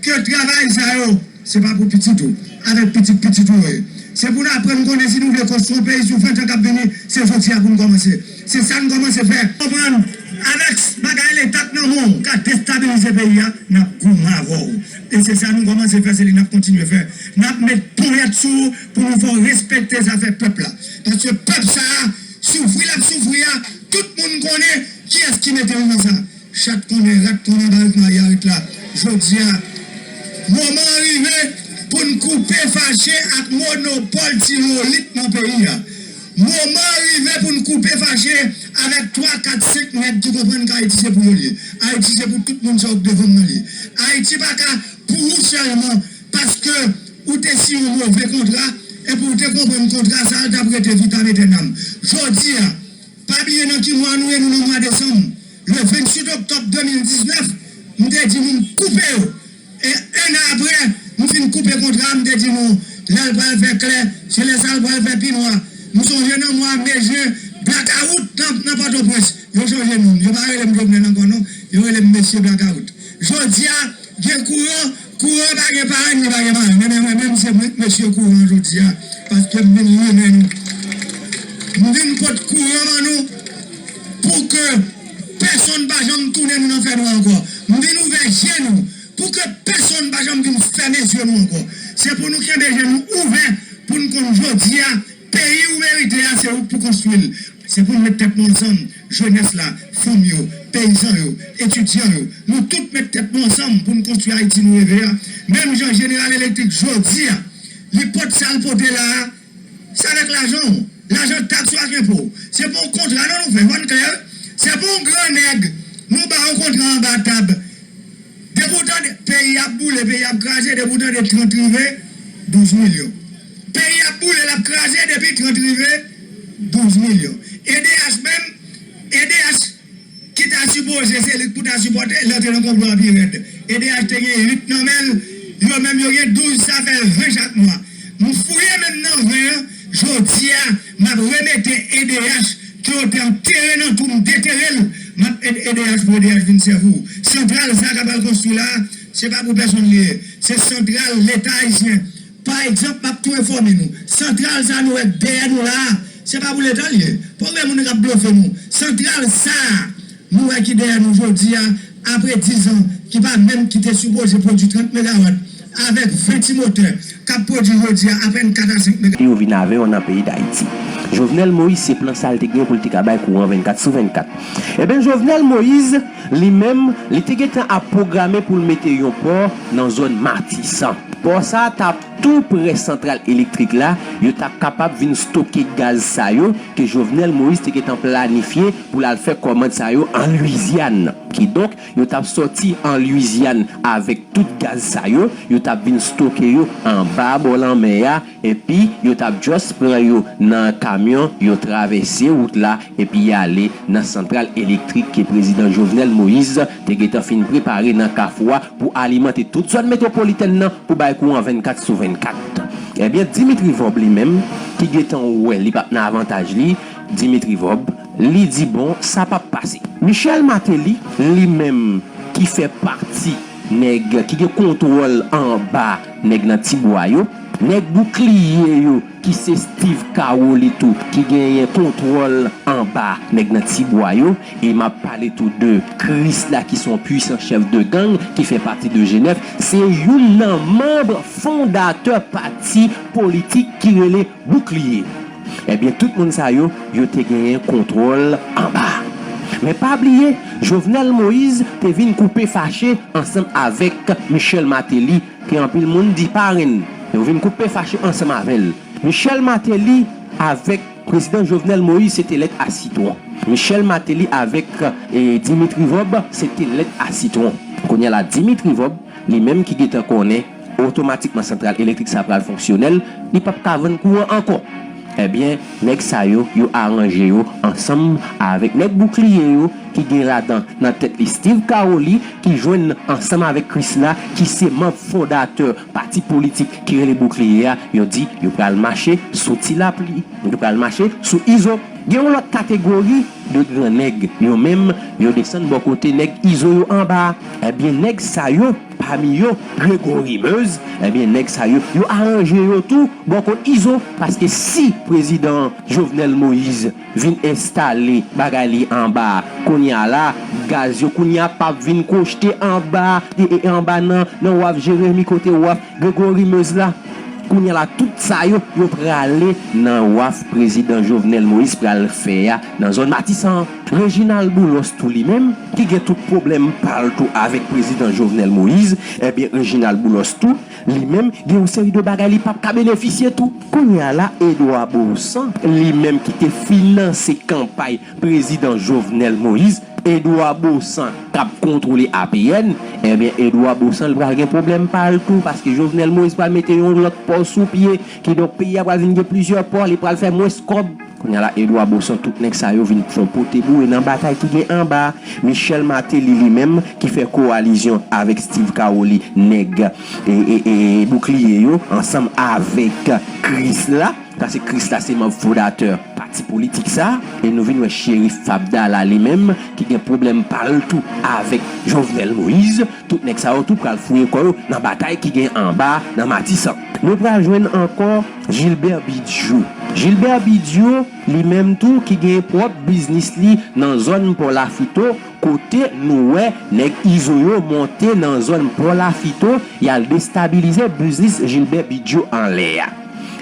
ke travay sa yo, se pa pou pitit ou, avèk pitit pitit ou yo ye. Se pou n aprann konnen si nou vle konstwi yon peyi sou ven tan k ap vini, se jodi a pou n kòmanse. Se sa n kòmanse fè. Konprann, avèk bagay Leta k nan men w, ka destabilize peyi a, n ap goumen avè w. E se sa nou kòmanse fè, se li n ap kontinye fè. N ap met ponyèt sou ou pou nou fè w respekte zafè pèp la. Paske pèp sa a, soufri l ap soufri a, tout moun konnen kiyès ki mete l nan sa. Chat konnen, rat konnen, barik mayarit la. Jodi a, moman an rive pou n koupe fache ak monopòl tirolit nan peyi a. Moman an rive pou n koupe fache avèk twa, kat, senk nèg ki konprann ke Ayiti se pou yo l ye. Ayiti se pou tout moun sa yo k devan m nan l ye. Ayiti pa ka pou ou sèlman paske ou te siyen yon move kontra epi ou te konprann kontra sa a t ap rete vitam etènam. Jodi a, pa bliye nan ki mwa nou ye, nou nan mwa desanm. Le venntuit oktòb de mil diznèf, m te di nou m koupe yo. E en an apre, m fin koupe kontra a, m te di nou, lè l pral fè klè, se lè sa l pral fè pi nwa. M sonje nan mwa me, jen, Blakawout nan, nan Pòtoprens, yo chanje non. Yo pa rele m Jovenel ankò non, yo rele m Mesye Blakawout. Jodi a, gen kouran, kouran pa gen parenn, li pa gen marenn. Men, men, men, men, m se mesye kouran jodi a, paske m vin limen nou. M vin pot kouran ban nou pou ke pèsonn pa janm tounen nou nan fènwa ankò. M vin ouvè je nou pou ke pèsonn pa janm vin fèmen zye nou ankò. Se pou nou kenbe je nou ouvè pou n konn jodi a, peyi ou merite a, se ou k pou konstwi l. Se pou n met tèt nou ansanm, jenès la, fanm yo, peyizan yo, etidyan yo. Nou tout met tèt nou ansanm pou n konstwi Ayiti nou reve a. Menm jan Jeneral Elektrik jodi a, li pot sa l pote la a, se avèk lajan w. Lajan taks ou ak enpo w. Se pa yon kontra non nou fè, fò n klè wi. Se pa yon gran nèg nou ba yon kontra anba tab. Depi w tande peyi ap boule, peyi ap kraze, depi w tande trant rive, douz milyon. Peyi ap boule, l ap kraze, depi trant rive, douz milyon. E D H menm, E D H ki ta sipoze se li k pou ta sipòte, l antre nan konplo a pi rèd. E D H te gen uit nan men l, yo menm yo gen douz, sa fè ven chak mwa. M fouye men m nan ven an, jodi a, m ap remete E D H ke yo te antere nan twou m detere l, m ap ede E D H pou E D H vin sèvi w. Santral sa k ap al konstwi la a, se pa pou pèsonn li ye. Se santral Leta ayisyen. Pa egzanp, m ap tou enfòme nou. Santral sa nou wè k dèyè nou la a, se pa pou Leta l ye. Pa gen moun k ap blofe nou. Santral sa a, nou wè ki dèyè nou jodi a, apre diz an, ki pa menm ki te sipoze pwodui trant megawat, avèk ven ti motè k ap pwodui jodi a apèn kat a senk megawat. Yo vin avè yo nan peyi Dayiti. Jovenel Moïse se plan sa l te gen pou l te ka bay kouran vennkat sou vennkat. Ebyen, Jovenel Moïse, li menm, li te gentan ap pwograme pou l mete yon pò nan zòn Matisan. Pò sa a t ap tou prè santral elektrik la, yo t ap kapab vin stoke gaz sa yo ke Jovenel Moïse te gentan planifye pou l al fè kòmand sa yo an Lwizyàn. Kidonk, yo t ap sòti an Lwizyàn avèk tout gaz sa yo, yo t ap vin stoke yo anba bò lanmè a, epi yo t ap just pran yo nan kamyon, yo travèse wout la, epi y ale nan santral elektrik ke prezidan Jovenel Moïse te gentan fin prepare nan Kafou a pou alimante tout zòn metwopolitèn nan pou bay kouran vennkat sou vennkat. Ebyen, Dimitri Vorbe li menm, ki gentan wè li p ap nan avantaj li, Dimitri Vorbe, li di bon, sa p ap pase. Michel Martelly, li menm, ki fè pati nèg ki gen kontwòl anba nèg nan Tibwa yo, nèg boukliye yo, ki se Steve Caroli tou, ki genyen kontwòl anba nèg nan Tibwa yo, e m ap pale tou de Chris la, ki se yon pwisan chèf de gang, ki fè pati de G nèf, se youn nan manm fondatè pati politik ki rele Boukliye. Ebyen, tout moun sa yo, yo te genyen kontwòl anba. Men pa bliye, Jovenel Moïse te vin koupe fache ansanm avèk Michel Martelly, ke anpil moun di parenn. Yo vin koupe fache ansanm avè l. Michel Martelly avèk prezidan Jovenel Moïse, se te lèt a sitwon. Michel Martelly avèk, e, Dimitri Vorbe, se te lèt a sitwon. Kounye a la, Dimitri Vorbe, li menm ki gentan konnen otomatikman santral elektrik sa pral fonksyonèl, li p ap ka vann kouran ankò. Ebyen, nèg sa yo, yo aranje yo ansanm avèk nèg boukliye yo, ki gen ladan nan tèt li Steve Caroli, ki jwenn ansanm avèk Chris la, ki se manm fondatè pati politik ki rele Boukliye a, yo di yo pral mache sou Ti Lapli, yo pral mache sou Izo. Gen yon lòt kategori de gran nèg, yo menm, yo desann bò kote nèg Izo yo anba. Ebyen, nèg sa yo, pami yo, Gregory Meuse, ebyen, nèg sa yo, yo aranje yo tou bò kot Izo, paske si prezidan Jovenel Moïse vin enstale bagay li anba a, kounye a la, gaz yo kounye a p ap vin kwochte anba, e, e, anba nan, nan waf Jeremi, kote waf Gregory Meuse la. Kounye a la, tout sa yo, yo prale nan waf prezidan Jovenel Moïse pral fè a nan zòn Matisan an. Reginald Boulos tou li menm, ki gen tout pwoblèm pa l tou avèk prezidan Jovenel Moïse, ebyen, Reginald Boulos tou, li menm, gen yon seri de bagay li p ap ka benefisye tou. Kounye a la, Edouard Baussan, li menm ki te finanse kanpay prezidan Jovenel Moïse, Edouard Baussan k ap kontwole A P N, ebyen, Edouard Baussan, li pral gen pwoblèm pa l tou, paske Jovenel Moïse pral mete yon lòt pò sou pye, kidonk peyi a pral vin gen plizyè pò, li pral fè mwens kòb. Kounye a la, Edouard Bausson, tout nèg sa yo vin fè yon pote boure nan batay ki gen anba. Michel Martelly, li menm, ki fè kowalizyon avèk Steve Caroli, nèg e, e, e, boukliye yo, ansanm avèk Krisla. Paske Krisla se manm fondatè pati politik sa. E nou vin wè Cherif Abdallah, li menm, ki gen pwoblèm pa l tou avèk Jovenel Moïse. Tout nèg sa yo tou pral fouye kò yo nan batay ki gen anba nan Matisan. Nou pral jwenn ankò Gilbert Bidio. Gilbert Bidio, li menm tou, ki gen pwòp biznis li nan zòn Pò Lafito, kote nou wè nèg Izo yo monte nan zòn Pò Lafito, y al destabilize biznis Gilbert Bidio anlè a.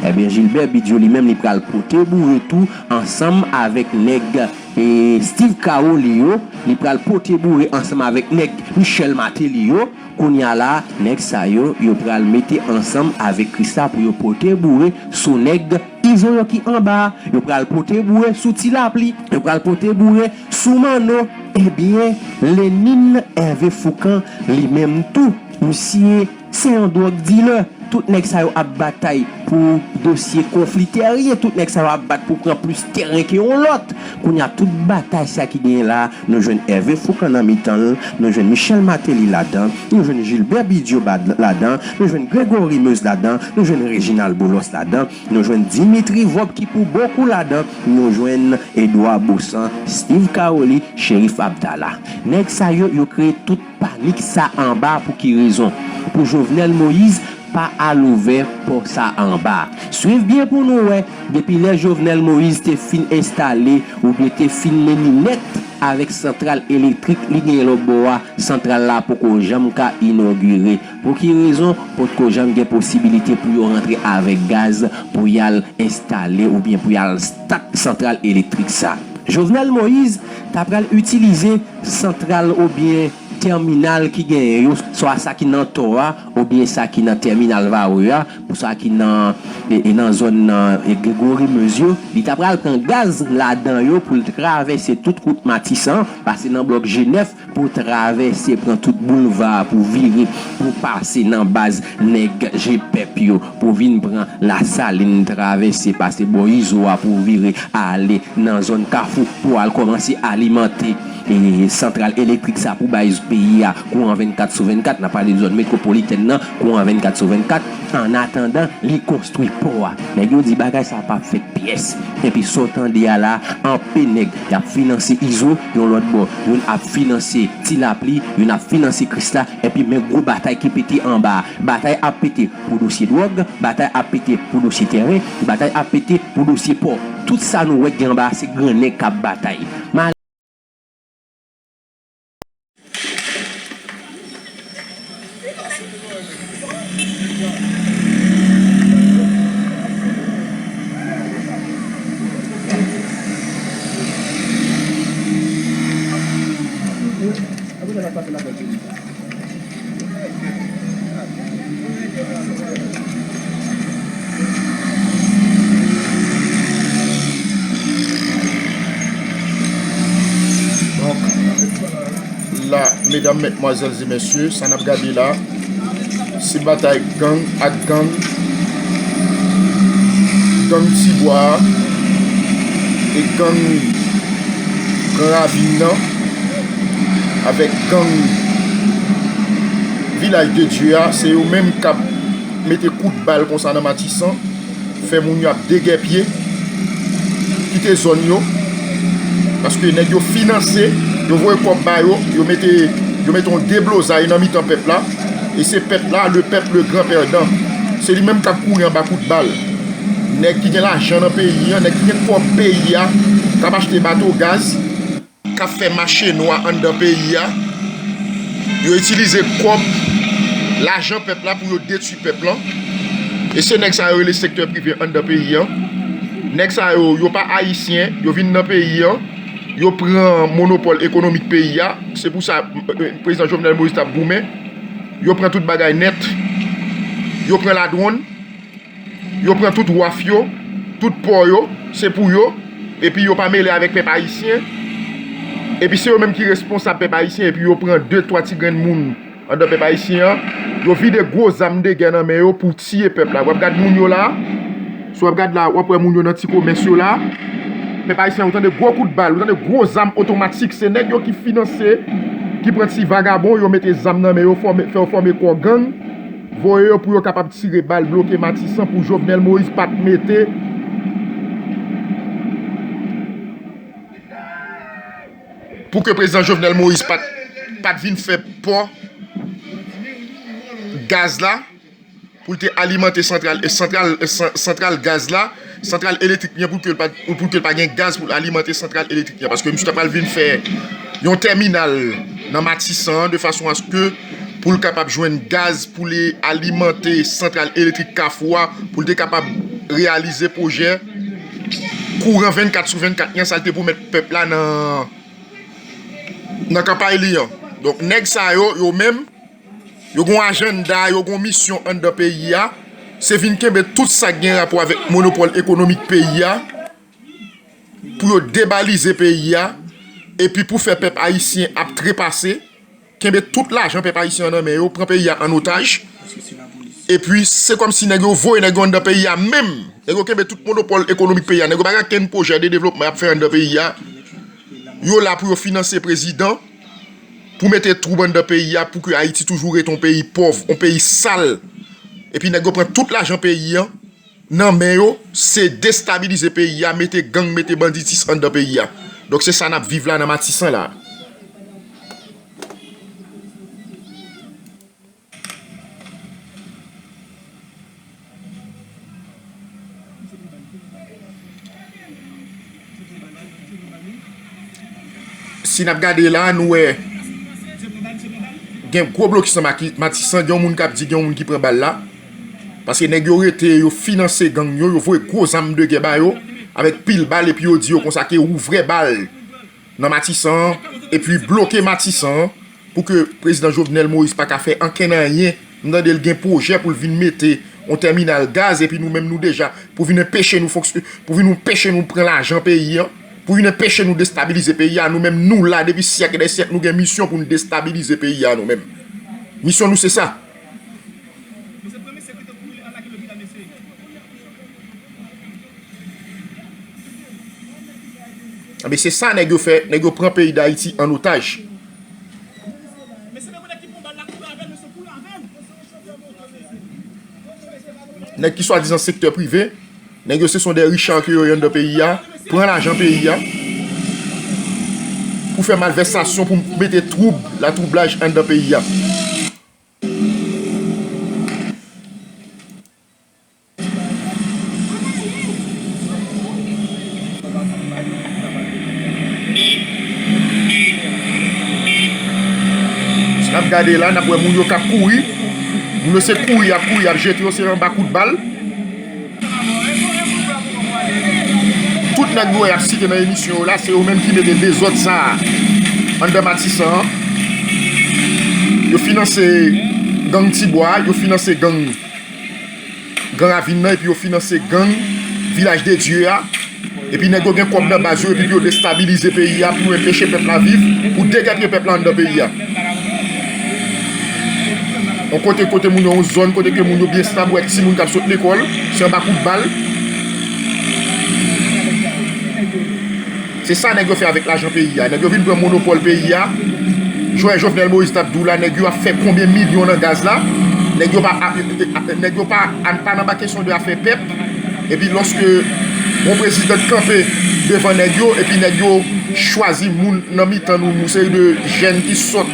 Ebyen, Gilbert Bidio, li menm, li pral pote boure tou ansanm avèk nèg e Steve Caroli yo, li pral pote boure ansanm avèk nèg Michel Martelly yo. Kounye a la, nèg sa yo, yo pral mete ansanm avèk Krisla pou yo pote boure sou nèg Izo yo ki anba. Yo pral pote boure sou Ti Lapli. Yo pral pote boure sou Manno. Ebyen, Lenine Hervé Fourcand, li menm tou, misye se yon dwòg dilè. Tout nèg sa yo ap batay pou dosye konfli tèryen. Tout nèg sa yo ap bat pou pran plis tèren ke yon lòt. Kounye a, tout batay sa ki genyen la, nou jwenn Hervé Fourcand nan mitan l, nou jwenn Michel Martelly ladan, nou jwenn Gilbert Bidio bad-, ladan, nou jwenn Grégory Meuse ladan, nou jwenn Réginald Boulos ladan, nou jwenn Dimitri Vorbe ki pou bokou ladan, nou jwenn Edouard Bausson, Steve Caroli, Cherif Abdallah. Nèg sa yo, yo kreye tout panik sa anba. Pou ki rezon? Pou Jovenel Moïse pa al ouvè pò sa anba. Swiv byen pou nou wè, depi lè Jovenel Moïse te fin enstale oubyen te fin mennen nèt avèk santral elektrik li genyen lòtbò a, santral la poko janm ka inogire. Pou ki rezon? Potko janm gen posibilite pou yo rantre avèk gaz pou y al enstale oubyen pou y al stat santral elektrik sa. Jovenel Moïse ta pral itilize santral oubyen tèminal ki genyen yo, swa sa ki nan Tò a oubyen sa ki nan tèminal Varreux a, pou sa ki nan, e, e nan zòn nan, e, Grégory Meuse yo, li ta pral pran gaz ladan yo pou l travèse tout wout Matisan, pase nan blòk G nèf pou travèse, pran tout boulva a pou vire, pou pase nan baz nèg G pèp yo, pou vin pran Lasalin, travèse, pase bò Izo a pou vire ale nan zòn Kafou pou al kòmanse alimante, e, santral elektrik sa pou bay peyi a kouran vennkat sou vennkat. N ap pale de zòn metwopolitèn nan, kouran vennkat sou vennkat. Annatandan, li konstwi pò a. Nèg yo di bagay sa p ap fèt pyès. Epi sa w tande a la, anpe nèg, y ap finanse Izo, yon lòt bò, youn ap finanse Ti Lapli, youn ap finanse Krisla, epi men gwo batay ki pete anba a. Batay ap pete pou dosye dwòg, batay ap pete pou dosye tèren, batay ap pete pou dosye pò. Tout sa nou wè k gen anba a, se grannèg k ap batay. Mal- Donk, la, medam, matmwazèl e mesye, sa n ap gade la, se batay gang ak gang, gang Tibwa a e gang Gran Ravin nan, avèk gang Vilaj de Dye a, se yo menm k ap mete kout bal konsa nan Matisan, fè moun yo ap degèpye, kite zòn yo, paske nèg yo finanse, yo voye kòb ba yo, yo mete, yo mete yon deblozay nan mitan pèp la, e se pèp la, le peuple, le grand perdant. Se li menm k ap kouri anba kout bal. Nèg ki gen lajan nan peyi a, nèg ki gen kòb peyi a, k ap achte bato gaz, k ap fè mache nwa anndan peyi a. Yo itilize kòb, lajan pèp la pou yo detwi pèp lan. E se nèg sa yo rele sektè prive anndan peyi a. Nèg sa yo, yo pa ayisyen, yo vin nan peyi a, yo pran monopòl ekonomik peyi a. Se pou sa, e, e, prezidan Jovenel Moïse t ap goumen. Yo pran tout bagay nèt. Yo pran ladwòn. Yo pran tout waf yo, tout pò yo, se pou yo, epi yo pa mele avèk pèp ayisyen. Epi se yo menm ki responsab pèp ayisyen, epi yo pran de, twa ti grenn moun anndan pèp ayisyen an, yo vide gwo zam de gè nan men yo pou tiye pèp la. W ap gad moun yo la, si w ap gad la, w ap wè moun yo nan ti komès yo la, Pèp ayisyen, ou tande gwo kout bal, ou tande gwo zam otomatik, se nèg yo ki finanse, ki pran ti vagabon, yo mete zam nan men yo, fòme, fè yo fòme kò gang, voye yo pou yo kapab tire bal, bloke Matisan pou Jovenel Moïse pa t mete, pou ke prezidan Jovenel Moïse pa t, pa t vin fè pò gaz la, pou l te alimante santral, santral, san-, santral gaz la, santral elektrik li an, pou ke l pa, pou ke l pa gen gaz pou l alimante santral elektrik li an. Paske misye ta pral vin fè yon tèminal nan Matisan an, de fason aske pou l kapab jwenn gaz pou li alimante santral elektrik Kafou a, pou l te kapab reyalize pwojè kouran vennkat sou vennkat li an, sa l te pwomèt pèp la nan, nan kanpay li an. Donk, nèg sa yo, yo menm, yo gon ajanda, yo gon misyon anndan peyi a, se vin kenbe tout sa k gen rapò avèk monopòl ekonomik peyi a, pou yo debalize peyi a, epi pou fè pèp ayisyen ap trepase, kenbe tout lajan pèp ayisyen an nan men yo, pran peyi a an otaj, epi se kòmsi nèg yo voye nèg yo anndan peyi a menm. Nèg yo kenbe tout monopòl ekonomik peyi a, nèg yo pa gen okenn pwojè de devlopman y ap fè anndan peyi a. Yo la pou yo finanse prezidan, pou mete twoub anndan peyi a, pou ke Ayiti toujou rete yon peyi pòv, yon peyi sal. Epi nèg yo pran tout lajan peyi an nan men yo, se destabilize peyi a, mete gang, mete banditis anndan peyi a. Donk se sa n ap viv la nan Matisan la. Si n ap gade la, nou wè gen gwo blokis nan Maki-, Matisan, gen yon moun k ap di gen yon moun ki pran bal la. Paske nèg yo rete, yo finanse gang yo, yo voye gwo zam de gè ba yo, avèk pil bal, epi yo di yo konsa ke ouvè bal nan Matisan an, epi bloke Matisan an, pou ke prezidan Jovenel Moïse pa ka fè ankenn anyen. M tande l gen pwojè pou l vin mete yon tèminal gaz, epi nou menm nou deja, pou vin anpeche nou fonksyon-, pou vin anpeche nou pran lajan peyi an, pou vin anpeche nou destabilize peyi a, nou menm nou la depi syèk e dè syèk, nou gen misyon pou n destabilize peyi a nou menm. Misyon nou se sa. Enben, se sa nèg yo fè, nèg yo pran peyi Dayiti an otaj. Nèg ki swadizan sektè prive, nèg yo se son de richard ke yo ye anndan peyi a, pran lajan peyi a, pou fè malvèstasyon, pou mete twoub, latwoublaj anndan peyi a. Si n ap gade la, n ap wè moun yo k ap kouri. Moun yo se kouri y ap kouri, y ap jete yo, se anba kout bal. Tout nèg nou wè y ap site nan emisyon yo la, se yo menm ki mete dezòd sa a anndan Matisan an. Yo finanse gang Tibwa, yo finanse gang Gran Ravin nan, epi yo finanse gang Vilaj de Dye a. Epi nèg yo gen kòb nan baz yo, epi pou yo destabilize peyi a, pou yo anpeche pèp la viv, pou degèpiye pèp la anndan peyi a. Yon kote, kote moun yo, yon zòn kote ke moun yo byen stab, wè timoun k ap sot lekòl, se anba kout bal. Se sa nèg yo fè avèk lajan peyi a. Nèg yo vin pran monopòl peyi a. Jwè Jovenel Moïse t ap di w la, nèg yo ap fè konbyen milyon nan gaz la. Nèg yo pa, nèg yo pa, pa nan pa kesyon de afè pèp. Epi lòske yon prezidan kanpe devan nèg yo, epi nèg yo chwazi moun nan mitan nou, yon seri de jèn ki sòt,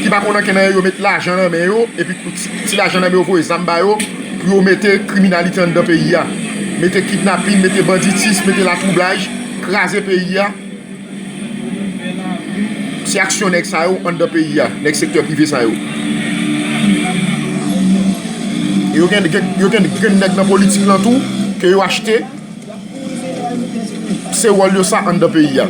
ki pa konn ankenn anyen, yo met lajan nan men yo, epi ti, ti lajan nan men yo voye zam ba yo, pou yo mete kriminalite anndan peyi a. Mete kidnapin, mete banditis, mete latwoublaj, kraze peyi a. Se aksyon nèg sa yo anndan peyi a, nèg sektè prive sa yo. E yo gen, gen, yo gen, gen nèg nan politik lan tou, ke yo achte. Se wòl yo sa anndan peyi a.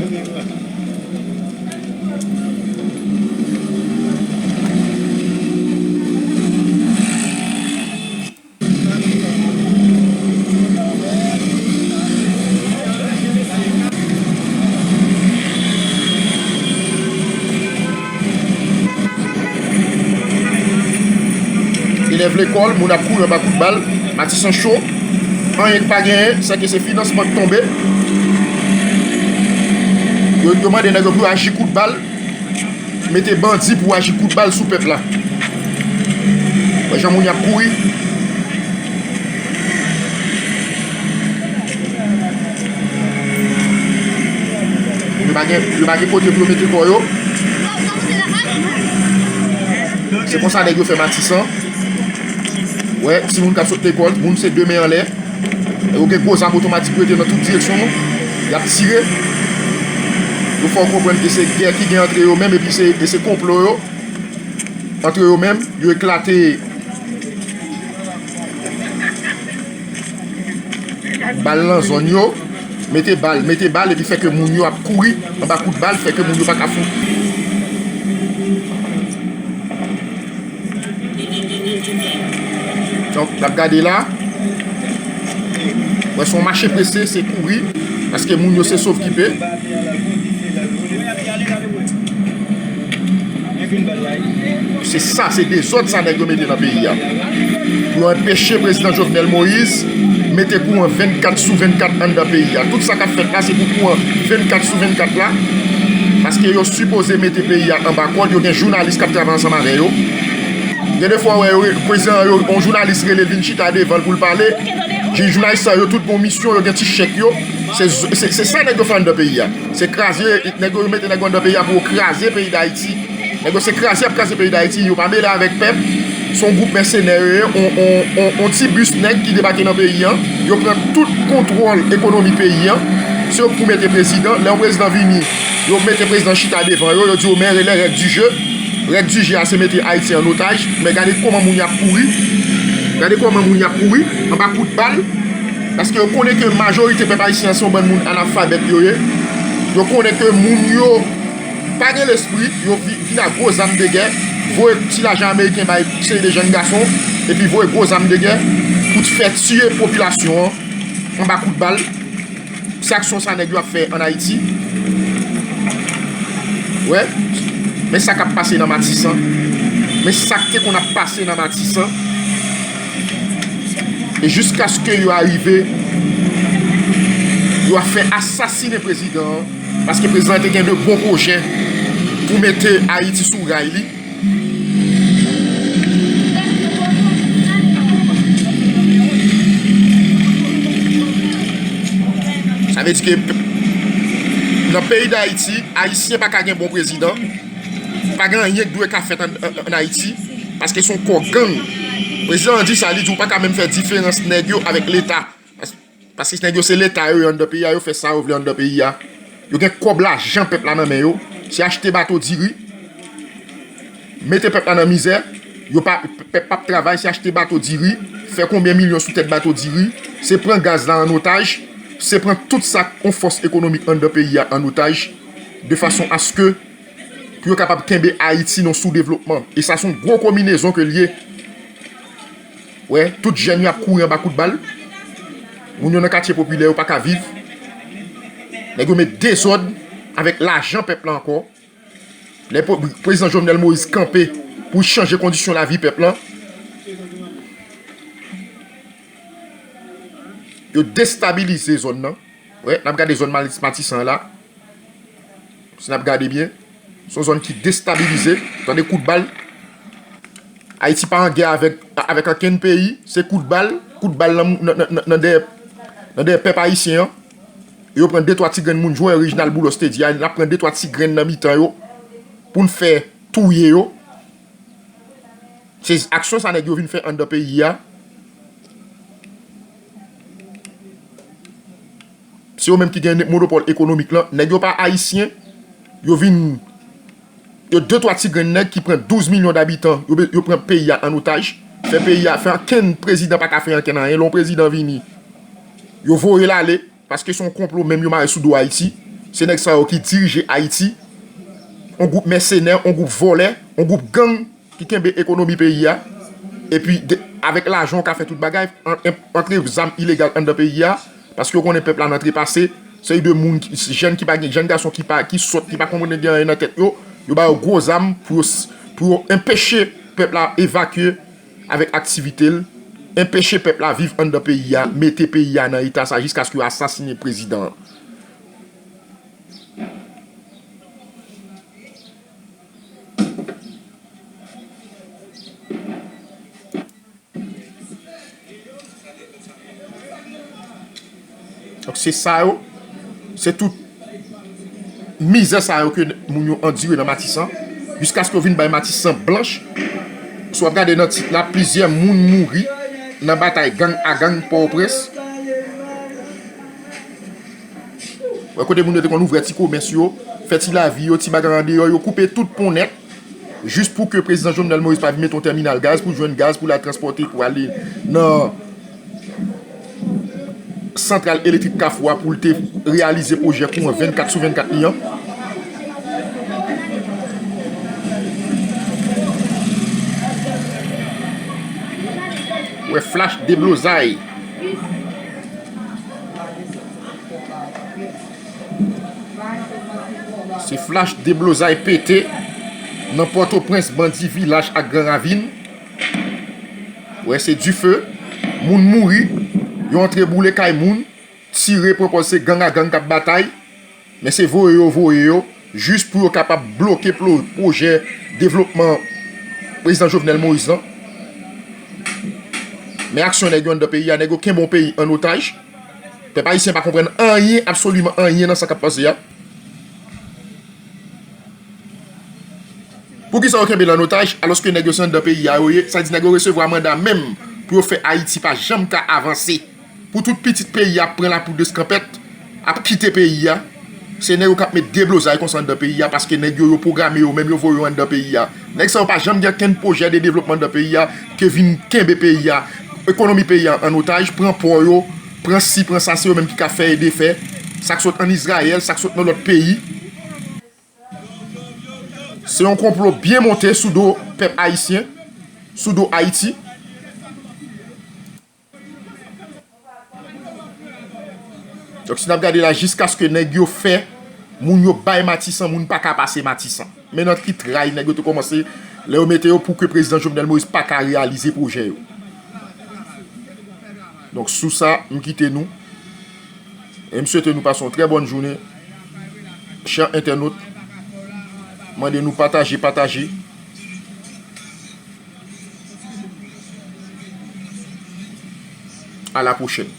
Elèv lekòl, moun ap kouri anba kout bal, Matisan cho. Anyen k pa genyen, sèke se finansman k tonbe. Yo, yo mande nèg yo pou yo aji kout bal, mete bandi pou aji kout bal sou pèp la. Wè jan moun y ap kouri. Yo pa gen, yo pa gen kote pou yo mete kò yo. Se konsa nèg yo fè Matisan. Wè, timoun k ap sot lekòl, moun se de men anlè. Yo gen gwo zam otomatik yo rete nan tout direksyon. Y ap tire. Yo fè w konprann ke se gè ki gen antre yo menm, epi se, e se konplo yo. Antre yo menm, yo eklate bal nan zòn yo. Mete bal, mete bal, epi fè ke moun yo ap kouri anba kout bal, fè ke moun yo pa ka fou. Donk, n ap gade la. Wè, se yon mache prese, se kouri. Paske moun yo se sov kipe. Se sa, se dezòd sa nèg yo mete nan peyi a. Pou yo anpeche prezidan Jovenel Moïse mete kouran vennkat sou vennkat anndan peyi a. Tout sa k ap fèt la, se pou kouran vennkat sou vennkat la. Paske yo sipoze mete peyi a anba kòd, yo gen jounalis k ap travay ansanm avè yo. Gen de fwa, wè, yo, prezidan, yo, yon jounalis rele l vin chita devan l pou l pale. Jounalis sa yo, tout gon misyon, yo gen ti chèk yo. Se, se, se sa nèg yo fè anndan peyi a. Se kraze, nèg yo mete nèg yo anndan peyi a pou yo kraze peyi Dayiti. Nèg yo se kraze y ap kraze peyi Dayiti, yo pa mele avèk pèp. Se yon gwoup mèsenè yo ye, on, on, on, on ti bis nèg ki debake nan peyi an. Yo pran tout kontwòl ekonomi peyi an. Se yo k pou mete prezidan. Lè yon prezidan vini, yo mete prezidan chita devan yo, yo di yo men rele règ di je. Règ di je a se mete Ayiti an otaj. Men gade kòman moun y ap kouri. Gade kòman moun y ap kouri anba kout bal. Paske yo konnen ke majorite pèp ayisyen an se yon bann moun analfabèt yo ye. Yo konnen ke moun yo pa gen lespri, yo vi-, vin ak gwo zam de gè, voye ti lajan ameriken bay seri de jèn gason, epi voye gwo zam de gè pou t fè tiye popilasyon an anba kout bal. Se aksyon sa nèg yo ap fè ann Ayiti. Wè, men sa k ap pase nan Matisan. Men sa k te konn ap pase nan Matisan. E jiskaske yo arive, yo ap fè asasinen prezidan an, paske prezidan an te gen de bon pwojè pou mete Ayiti sou ray li. Sa vle di ke p-, nan peyi Dayiti, Ayisyen pa ka gen bon prezidan. Pa gen anyen k dwe ka fèt ann, ann, ann Ayiti, paske se yon kò gang. Prezidan an di sa, li di ou pa ka menm fè diferans nèg yo avèk Leta. Pas-, paske nèg yo se Leta yo ye anndan peyi a, yo fè sa yo vle anndan peyi a. Yo gen kòb lajan pèp la nan men yo, se achte bato diri, mete pèp la nan mizè, yo pa, pèp p ap travay, se achte bato diri, fè konbyen milyon sou tèt bato diri, se pran gaz la an otaj, se pran tout sa k yon fòs ekonomik anndan peyi a an otaj, de fason aske pou yo kapab kenbe Ayiti nan soudevlopman. E sa se yon gwo konbinezon ke l ye. Wè, tout jèn yo ap kouri anba kout bal. Moun yo nan katye popilè yo pa ka viv. Nèg yo met dezòd avèk lajan pèp la ankò. Lè pre-, prezidan Jovenel Moïse kanpe pou l chanje kondisyon lavi pèp la, yo destabilize zòn nan. Wè, n ap gade zòn Mali-, Matisan an la. Si n ap gade byen, se yon zòn ki destabilize. Tande kout bal. Ayiti pa an gè avèk, avèk ankenn peyi. Se kout bal, kout bal nan, nan, nan, nan, nan dèyè, nan dèyè pèp ayisyen an. Yo pran de twa ti grenn moun, jan Reginald Boulos te di a, n ap pran de twa ti grenn nan mitan yo pou n fè touye yo. Se aksyon sa nèg yo vin fè anndan peyi a. Se yo menm ki gen monopòl ekonomik lan. Nèg yo pa ayisyen. Yo vin, yo de twa ti grenn nèg ki pran douz milyon dabitan. Yo be-, yo pran peyi a an otaj. Fè peyi a, fè ankenn prezidan pa ka fè ankenn anyen. Lè yon prezidan vini, yo voye l ale. Paske se yon konplo menm yo mare sou do Ayiti. Se nèg sa yo ki dirije Ayiti. Yon gwoup mèsenè, yon gwoup vòlè, yon gwoup gang ki kenbe ekonomi peyi a. Epi, de, avèk lajan, w ka fè tout bagay, an-, an-, antre zam ilegal anndan peyi a. Paske yo konnen pèp la nan trepase. Seri de moun, ki, jèn ki pa gen, jèn gason ki pa, ki sòt, ki pa konprann gen anyen nan tèt yo. Yo ba yo gwo zam pou yo s-, pou yo enpeche pèp la evakye avèk aktivite l, enpeche pèp la viv anndan peyi a, mete peyi a nan eta sa jiskaske yo asasinen prezidan an. Donk, se sa yo, se tout mizè sa yo ke moun yo andire nan Matisan, jiskaske yo vin bay Matisan blanch. Si w ap gade nan tit la, plizyè moun mouri nan batay gang a gang Pòtoprens. Wè kote moun yo te konn ouvè ti komès yo, fè ti lavi yo, ti bagay andeyò, yo koupe tout pon nèt, jis pou ke prezidan Jovenel Moïse pa vin mete yon tèminal gaz pou jwenn gaz pou l al transpòte, pou ale nan santral elektrik Kafou a pou l te reyalize pwojè kouran vennkat sou vennkat li an. Wè flach deblozay. Se flach deblozay pete nan Pòtoprens, bandi vilaj ak Gran Ravin. Wè, se dife. Moun mouri. Yo antre boule kay moun, tire, pran pòz se gang a gang k ap batay. Men se voye yo voye yo, jis pou yo kapab bloke plo-, pwojè devlopman prezidan Jovenel Moïse lan. Men aksyon nèg yo anndan peyi a, nèg yo kenbe yon peyi an otaj. Pèp ayisyen pa konprann anyen, absoliman anyen nan sa k ap pase a. Poukisa yo kenbe l an otaj, alòske nèg yo se anndan peyi a yo ye? Sa di nèg yo resevwa manda menm pou yo fè Ayiti pa janm ka avanse. Pou tout pitit peyi a ap pran lapoud eskanpèt, ap kite peyi a. Se nèg yo k ap met deblozay konsa anndan peyi a, paske nèg yo, yo pwograme yo menm, yo voye yo anndan peyi a. Nèg sa yo pa janm gen okenn pwojè de devlopman anndan peyi a, ke vin kenbe peyi a, ekonomi peyi a an otaj, pran pò yo, pran si, pran sa, se yo menm ki ka fè e defè. Sa k sot ann Izrayèl, sa k sot nan lòt peyi. Se yon konplo byen monte sou do pèp ayisyen, sou do Ayiti. Donk, si n ap gade la, jiskaske nèg yo fè moun yo bay Matisan, moun pa ka pase Matisan. Men nan ki tray nèg yo te kòmanse lè yo mete yo pou ke prezidan Jovenel Moïse pa ka reyalize pwojè yo. Donk, sou sa, m kite nou. E m swete nou pase yon trè bòn jounen. Chè entènot, mande nou pataje, pataje. A la pwochèn.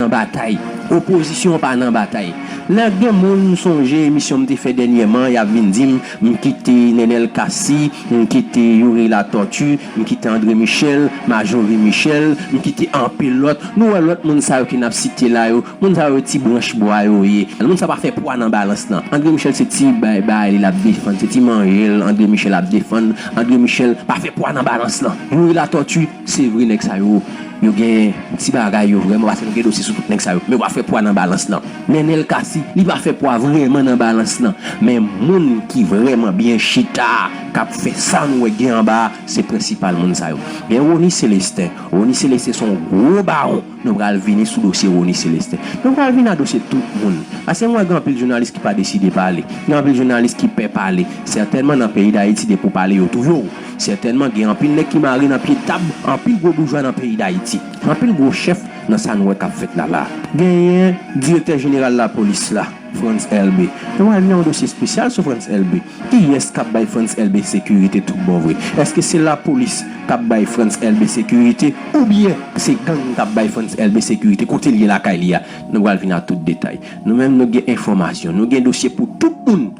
Nan batay. Opozisyon pa nan batay. Lè gen moun, m sonje emisyon m te fè dènyèman, y ap vin di m, m kite Nenel Cassy, m kite Youri Latortue, m kite André Michel, Marjorie Michel, m kite anpil lòt. Nou wè lòt moun sa yo ke n ap site la yo, moun sa yo ti branch bwa yo ye. Moun sa pa fè pwa nan balans lan. André Michel se ti bay, bay li l ap defann, se ti manje l André Michel ap defann. André Michel pa fè pwa nan balans lan. Youri Latortue, se vre nèg sa yo, yo gen ti bagay yo vrèman, paske nou gen dosye sou tout nèg sa yo, men yo pa fè pwa nan balans lan. Nenel Cassy, li pa fè pwa vrèman nan balans lan. Men moun ki vrèman byen chita, k ap fè sa nou wè gen anba a, se prensipal moun sa yo. Gen Rony Célestin. Rony Célestin se yon gwo bawon. Nou pral vini sou dosye Rony Célestin. Nou pral vini a dosye tout moun. Paske m wè gen anpil jounalis ki pa deside pale. Gen anpil jounalis ki pè pale. Sètènman nan peyi Dayiti depi w pale yo touye w. Sètènman gen anpil nèg ki mare nan pye tab, anpil gwo boujwa nan peyi Dayiti. Anpil gwo chèf nan sa nou wè k ap fèt la la. Genyen direktè jeneral lapolis la, Frantz Elbé. Nou pral vini a yon dosye espesyal sou Frantz Elbé. Kiyès k ap bay Frantz Elbé sekirite tout bon vre? Èske se lapolis k ap bay Frantz Elbé sekirite oubyen se gang k ap bay Frantz Elbé sekirite? Kote l ye lakay li a? Nou pral vin a tout detay. Nou menm nou gen enfòmasyon, nou gen dosye pou tout moun.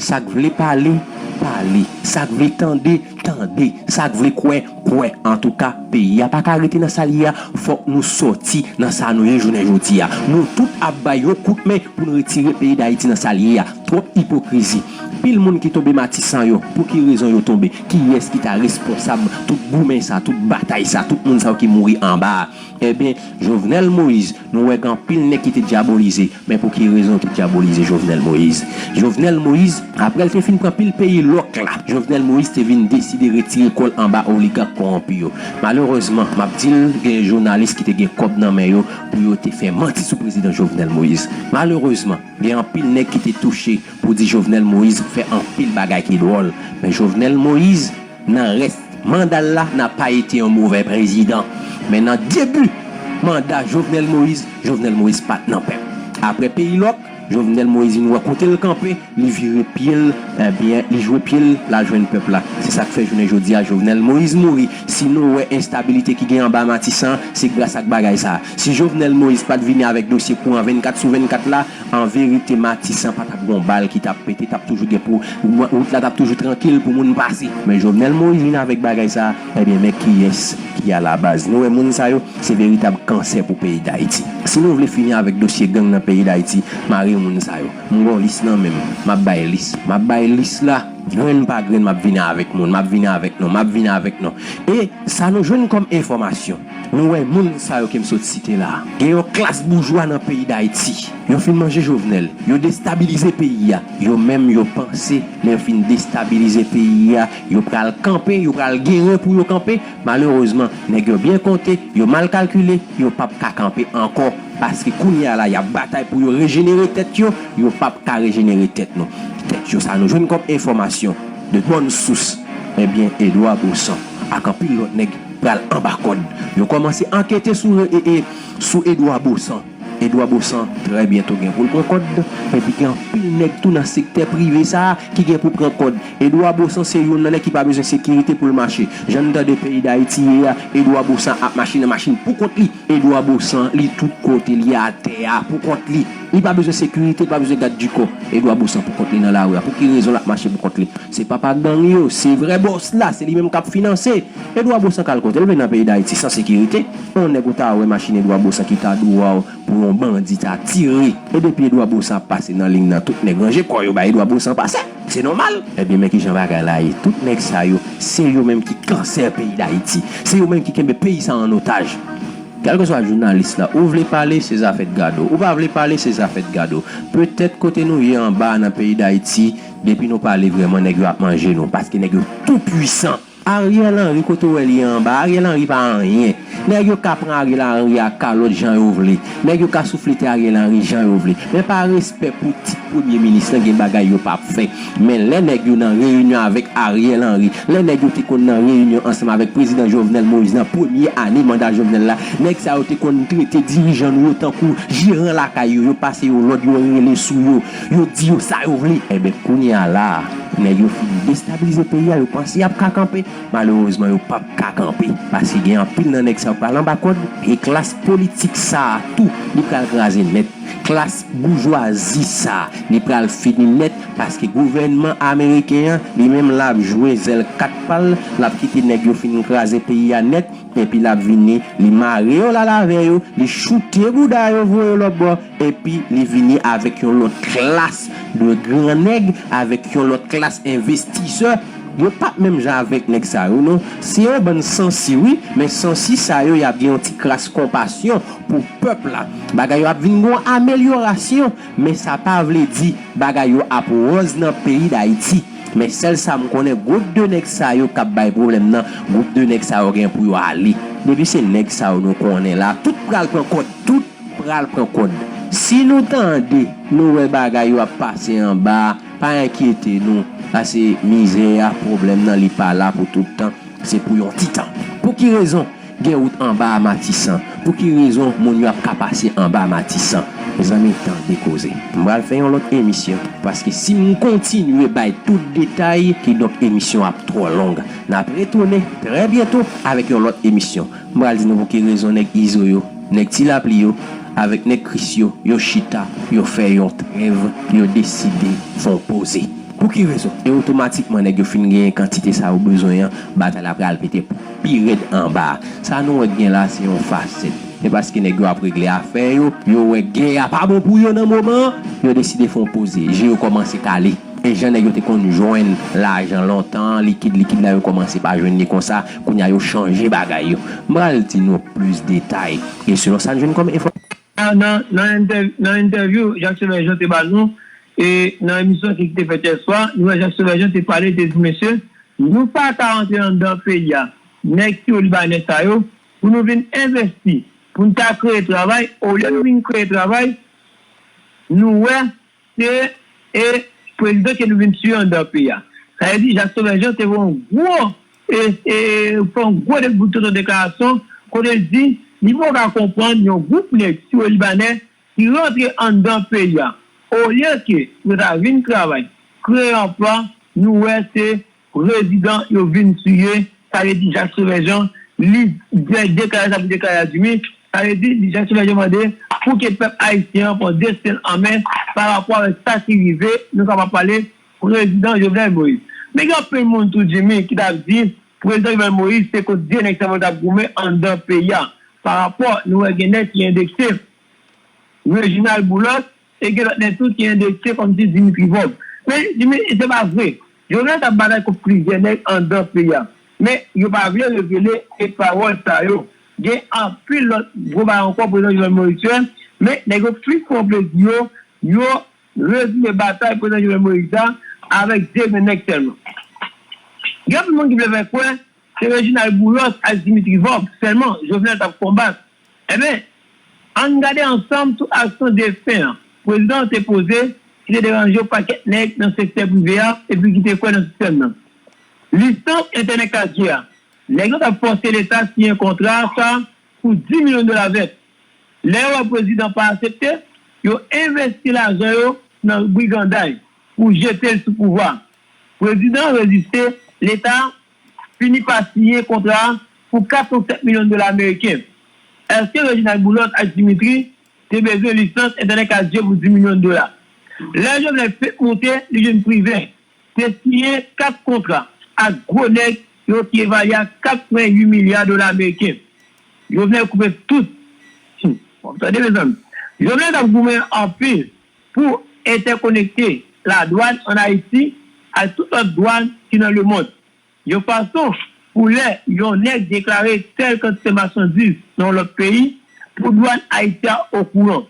Sa k vle pale, pale. Sa k vle tande, tande. Sa k vle kwè, kwè. Antouka, peyi a pa ka rete nan sa l ye a. Fòk nou sòti nan sa nou ye jounen jodi a. Nou tout ap bay yon kout men pou n retire peyi Dayiti nan sa l ye a. Twòp ipokrizi. Pil moun ki tonbe Matisan yo, pou ki rezon yo tonbe? Kiyès ki ta responsab tout goumen sa, tout batay sa, tout moun sa yo ki mouri anba a? Ebyen, Jovenel Moïse, nou wè gen anpil nèg ki te dyabolize. Men pou ki rezon yo te dyabolize Jovenel Moïse? Jovenel Moïse, apre l te fin pran pil peyi lòk la, Jovenel Moïse te vin deside retire kò l anba oligak kòwonpi yo. Malerezman, m ap di l, gen jounalis ki te gen kòb nan men yo pou yo te fè manti sou prezidan Jovenel Moïse. Malerezman, gen anpil nèg ki te touche pou di Jovenel Moïse fè anpil bagay ki dwòl. Men Jovenel Moïse, nan rès manda l la, n'a pas été un mauvais président. Men nan debi manda Jovenel Moïse, Jovenel Moïse pa t nan pèp. Apre peyi lòk, Jovenel Moïse vin wè kote l kanpe, li vire pye l, ebyen, li jwe pye l, l al jwenn pèp la. Se sa k fè jounen jodi a, Jovenel Moïse mouri. Si nou wè enstabilite ki gen anba Matisan, se gras ak bagay sa a. Si Jovenel Moïse pa t vini avèk dosye kouran vennkat sou vennkat la, an verite, Matisan pa t ap gen yon bal ki t ap pete, t ap toujou gen pou, wout la t ap toujou trankil pou moun pase. Men Jovenel Moïse vin avèk bagay sa a, ebyen, men kiyès ki alabaz? Nou wè moun sa yo, se veritab kansè pou peyi Dayiti. Si nou vle fini avèk dosye gang nan peyi Dayiti, mare moun sa yo. M gen yon lis nan men m, m ap bay lis. M ap bay lis la, grenn pa grenn, m ap vini avèk moun, m ap vini avèk non, m ap vini avèk non. E sa nou jwenn kòm enfòmasyon, nou wè moun sa yo ke m sot site la a. Gen yon klas boujwa nan peyi Dayiti. Yo fin manje Jovenel, yo destabilize peyi a. Yo menm, yo panse, lè yo fin destabilize peyi a, yo pral kanpe, yo pral gen ren pou yo kanpe. Malerezman, nèg yo byen konte, yo mal kalkile, yo p ap ka kanpe ankò. Paske kounye a la, y ap batay pou yo rejenere tèt yo, yo p ap ka rejenere tèt nou. Tèt yo, sa nou jwenn kòm enfòmasyon de bòn sous, ebyen, Edouard Baussan ak anpil lòt nèg pral anba kòd. Yo kòmanse ankete sou, e, e, sou Edouard Baussan. Edouard Baussan trè byento gen pou l pran kòd, epi gen anpil nèg tou nan sektè prive sa a ki gen pou pran kòd. Edouard Baussan se youn nan nèg ki pa bezwen sekirite pou l mache. Jan n tande peyi Dayiti ye a, Edouard Baussan ap mache nan machin pou kont li. Edouard Baussan, li tout kote, li atè a pou kont li. Li pa bezwen sekirite, li pa bezwen gad di kò. Edouard Baussan pou kont li nan lari a. Pou ki rezon l ap mache pou kont li? Se papa gang yo, se vrè bòs la, se li menm k ap finanse. Edouard Baussan ka al kote l vle nan peyi Dayiti san sekirite. Yon nèg ou ta wè machin Edouard Baussan ki ta dwa w pou yon bandi ta tire. E depi Edouard Baussan ap pase nan liy nan, tout nèg ranje kò yo bay Edouard Baussan pase. Se nòmal. Ebyen, men kijan bagay la ye. Tout nèg sa yo, se yo menm ki kansè peyi Dayiti. Se yo menm ki kenbe peyi sa an otaj. Kèlkeswa jounalis la, ou vle pale, se zafè t gade w. Ou pa vle pale, se zafè t gade w. Petèt kote nou ye anba a nan peyi Dayiti, depi nou pale vrèman, nèg yo ap manje nou. Paske nèg yo tou pwisan. Ariel Henry, kote w wè li anba? Ariel Henry pa anyen. Nèg yo ka pran Ariel Henry ak kalòt jan yo vle. Nèg yo ka souflete Ariel Henry jan yo vle. Men pa respè pou tit premye minis lan, gen bagay yo p ap fè. Men lè nèg yo nan reyinyon avèk Ariel Henry, lè nèg yo te konn nan reyinyon ansanm avèk prezidan Jovenel Moïse nan premye ane manda Jovenel la, nèg sa yo te konn trete dirijan nou yo tankou jeran lakay yo, yo pase yo lòd, yo rele sou yo, yo di yo sa yo vle. Enben, kounye a la a, nèg yo fin destabilize peyi a, yo panse y ap ka kanpe. Malerezman, yo p ap ka kanpe, paske gen anpil nan nèg sa yo k pral anba kòd, e klas politik sa a tou, li pral kraze nèt. Klas boujwazi sa a, li pral fini nèt, paske gouvènman ameriken an, li menm, l ap jwe zèl kat pa l, l ap kite nèg yo fin kraze peyi a nèt, epi l ap vini, li mare yo l al avè yo, li choute bouda yo, voye yo lòtbò, epi li vini avèk yon lòt klas de gran nèg, avèk yon lòt klas envestisè. Yo p ap menm jan avèk nèg sa yo, non. Se yon bann sansi, wi, men sansi sa yo, y ap gen yon ti kras konpasyon pou pèp la. Bagay yo ap vin gen yon amelyorasyon, men sa pa vle di bagay yo ap wòz nan peyi Dayiti. Men sèl sa m konnen, gwoup de nèg sa yo k ap bay pwoblèm nan, gwoup de nèg sa yo gen pou yo ale. Depi se nèg sa yo nou konnen la, tout pral pran kòd, tout pral pran kòd. Si nou tande, nou wè bagay yo ap pase anba a, pa enkyete nou, paske mizè a, pwoblèm nan, li pa la pou tout tan, se pou yon ti tan. Pou ki rezon? Gen wout anba a Matisan. Pou ki rezon moun yo ap ka pase anba Matisan? Mezanmi, tande koze. M pral fè yon lòt emisyon, paske si m kontinye bay tout detay, kidonk emisyon ap twò long. N ap retounen trè byento avèk yon lòt emisyon. M pral di nou pou ki rezon nèg Izo yo, nèg Ti Lapli yo, avèk nèg Kris yo, yo chita, yo fè yon trèv, yo deside fè yon poze. Pou ki rezon? E otomatikman, nèg yo fin genyen kantite sa yo bezwen an, batay la pral pete pi rèd anba a. Sa nou wè k gen la, se yon fasèt. Se paske nèg yo ap regle afè yo, yo wè gè a pa bon pou yo nan moman an, yo deside fè yon poze. Je yo kòmanse kale. E jan nèg yo te konn jwenn lajan lontan, likid, likid la, yo kòmanse pa jwenn li konsa, kounye a yo chanje bagay yo. M pral di nou plis detay. E selon sa n jwenn kòm enfòmasyon. Nan, nan, nan entèv-, nan entèvyou Jacques Sauvage Jean te ba nou, e nan emisyon ki te fèt yè swa, nou wè Jacques Sauvage Jean te pale, te di, mesye, nou pa ka antre anndan peyi a, nèg Tiyo Libanè sa yo, pou nou vin envesti, pou n ta kreye travay, olye nou vin kreye travay, nou wè, se, e, prezidan ke nou vin tiye anndan peyi a. Sa vle di, Jacques Sauvage Jean te fè yon gwo, e, e, fè yon gwo de-, bout tonton deklarasyon, kote l di, li poko ka konprann yon gwoup nèg Tiyo Libanè ki rantre anndan peyi a. Olye ke yo ta vin travay, kreye anplwa, nou wè se prezidan yo vin tiye, sa vle di Jacques Sauveur Jean, li de- deklare sa pou deklare a Jimmy, sa vle di Jacques Sauveur Jean mande pou ke pèp ayisyen an pran destin l an men pa rapò avèk sa ki rive, nou kapab pale prezidan Jovenel Moïse. Men gen anpil moun tou Jimmy ki t ap di prezidan Jovenel Moïse se kont de nèg sèlman l t ap goumen anndan peyi a. Pa rapò, nou wè gen nèg ki endekse Reginald Boulos, e gen lòt nèg tou ki endekse kòmsi Dimitri Vorbe. Men, Jimmy, se pa vre. Jovenel t ap batay kont plizyè nèg anndan peyi a. Men, yo pa vle revele se pawòl sa yo. Gen anpil lòt gwo bagay ankò prezidan Jovenel Moïse fè, men nèg yo fin pran plezi yo, yo rezime batay prezidan Jovenel Moïse la avèk de grenn nèg sèlman. Gen anpil moun ki vle fè kwè se Reginald Boulos ak Dimitri Vorbe sèlman Jovenel t ap konbat. Enben, ann gade ansanm tout aksyon defen an prezidan an te poze ki te deranje yon pakèt nèg nan sektè prive a epi ki te kwè nan sistèm nan. Lisans entènèt katye a, nèg yo t ap fòse Leta siyen kontra sa pou dis milyon dola vèt. Lè yo wè prezidan pa aksepte, yo envesti lajan yo nan briganday pou jete l sou pouvwa. Prezidan an reziste, Leta fini pa siyen kontra a pou kat san sèt milyon dola ameriken. Èske Reginald Boulos ak Dimitri te bezwen lisans entènèt katye pou dis milyon dola? Lè Jovenel fenk moute, li jwenn Privè, te siyen kat kontra ak gwo nèg yo ki evalye a kat pwen uit milya dola ameriken. Jovenel koupe tout. Hmm, w ap tande, mezanmi. Jovenel t ap goumen anpil pou entèkonekte ladwàn ann Ayiti ak tout lòt dwàn ki nan lemonn, yon fason pou lè yon nèg deklare tèl kantite machandiz nan yon lòt peyi, pou dwàn Ayiti a okouran.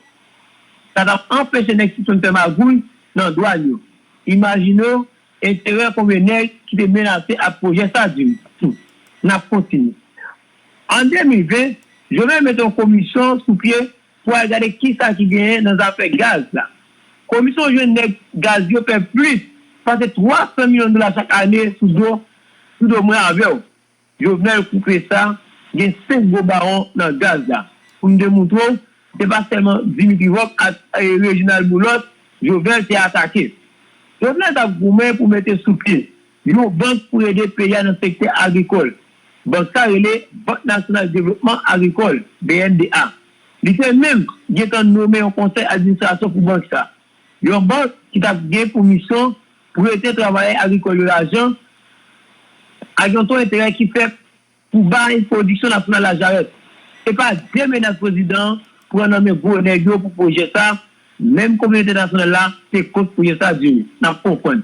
Sa t ap anpeche nèg sispann fè magouy nan dwàn yo. Imajine w enterè konbyen nèg ki te menase ak pwojè sa, Jimmy. Hmm. N ap kontinye. An de mil ven, Jovenel mete yon komisyon sou pye pou al gade kisa ki genyen nan zafè gaz la. Komisyon jwenn nèg gaz yo pè plis pase twa san milyon dola chak ane sou do, sou do mwen avè w. Jovenel koupe sa, gen senk gwo bawon nan gaz la. Pou m demoutre w, se pa sèlman Dimitri Vorbe ak, e, Reginald Boulos Jovenel te atake. Jovenel t ap goumen pou mete sou pye yon bank pou ede peyi a nan sektè agrikòl. Bank sa rele Bank Nasyonal Devlopman Agrikòl, B N D A. Li te menm gentan nonmen yon konsèy administrasyon pou bank sa. Yon bank ki t ap gen pou misyon prete travayè agrikòl yo lajan ak yon to enterè ki fèt pou bay pwodiksyon nasyonal la jarèt. Se pa de menas prezidan an pran nan men gwo nèg yo pou pwojè sa, menm kominote entènasyonal la te kont pwojè sa, Jimmy. N ap konprann.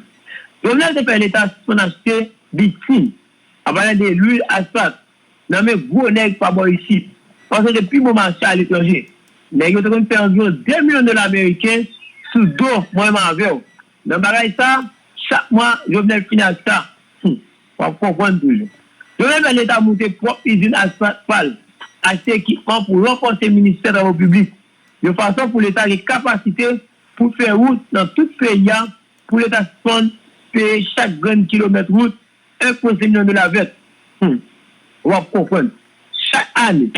Jovenel te fè Leta sispann achte bitim, an palan de lwil asfalt, nan men gwo nèg pa bò isit, paske se pi bon mache aletranje. Nèg yo te konn fè anviwon de milyon dola ameriken sou do mwen menm avè w. Nan bagay sa, chak mwa, Jovenel fini ak sa. Hmm, w ap konprann toujou. Jovenel fè Leta moute pwòp izin asfalt pa l, achte ekipman pou ranfòse ministè travo piblik, yon fason pou Leta gen kapasite pou fè wout nan tout peyi a, pou Leta sispann peye chak grenn kilomèt wout en pwen senk milyon dola vèt. Hmm. W ap konprann. Chak ane,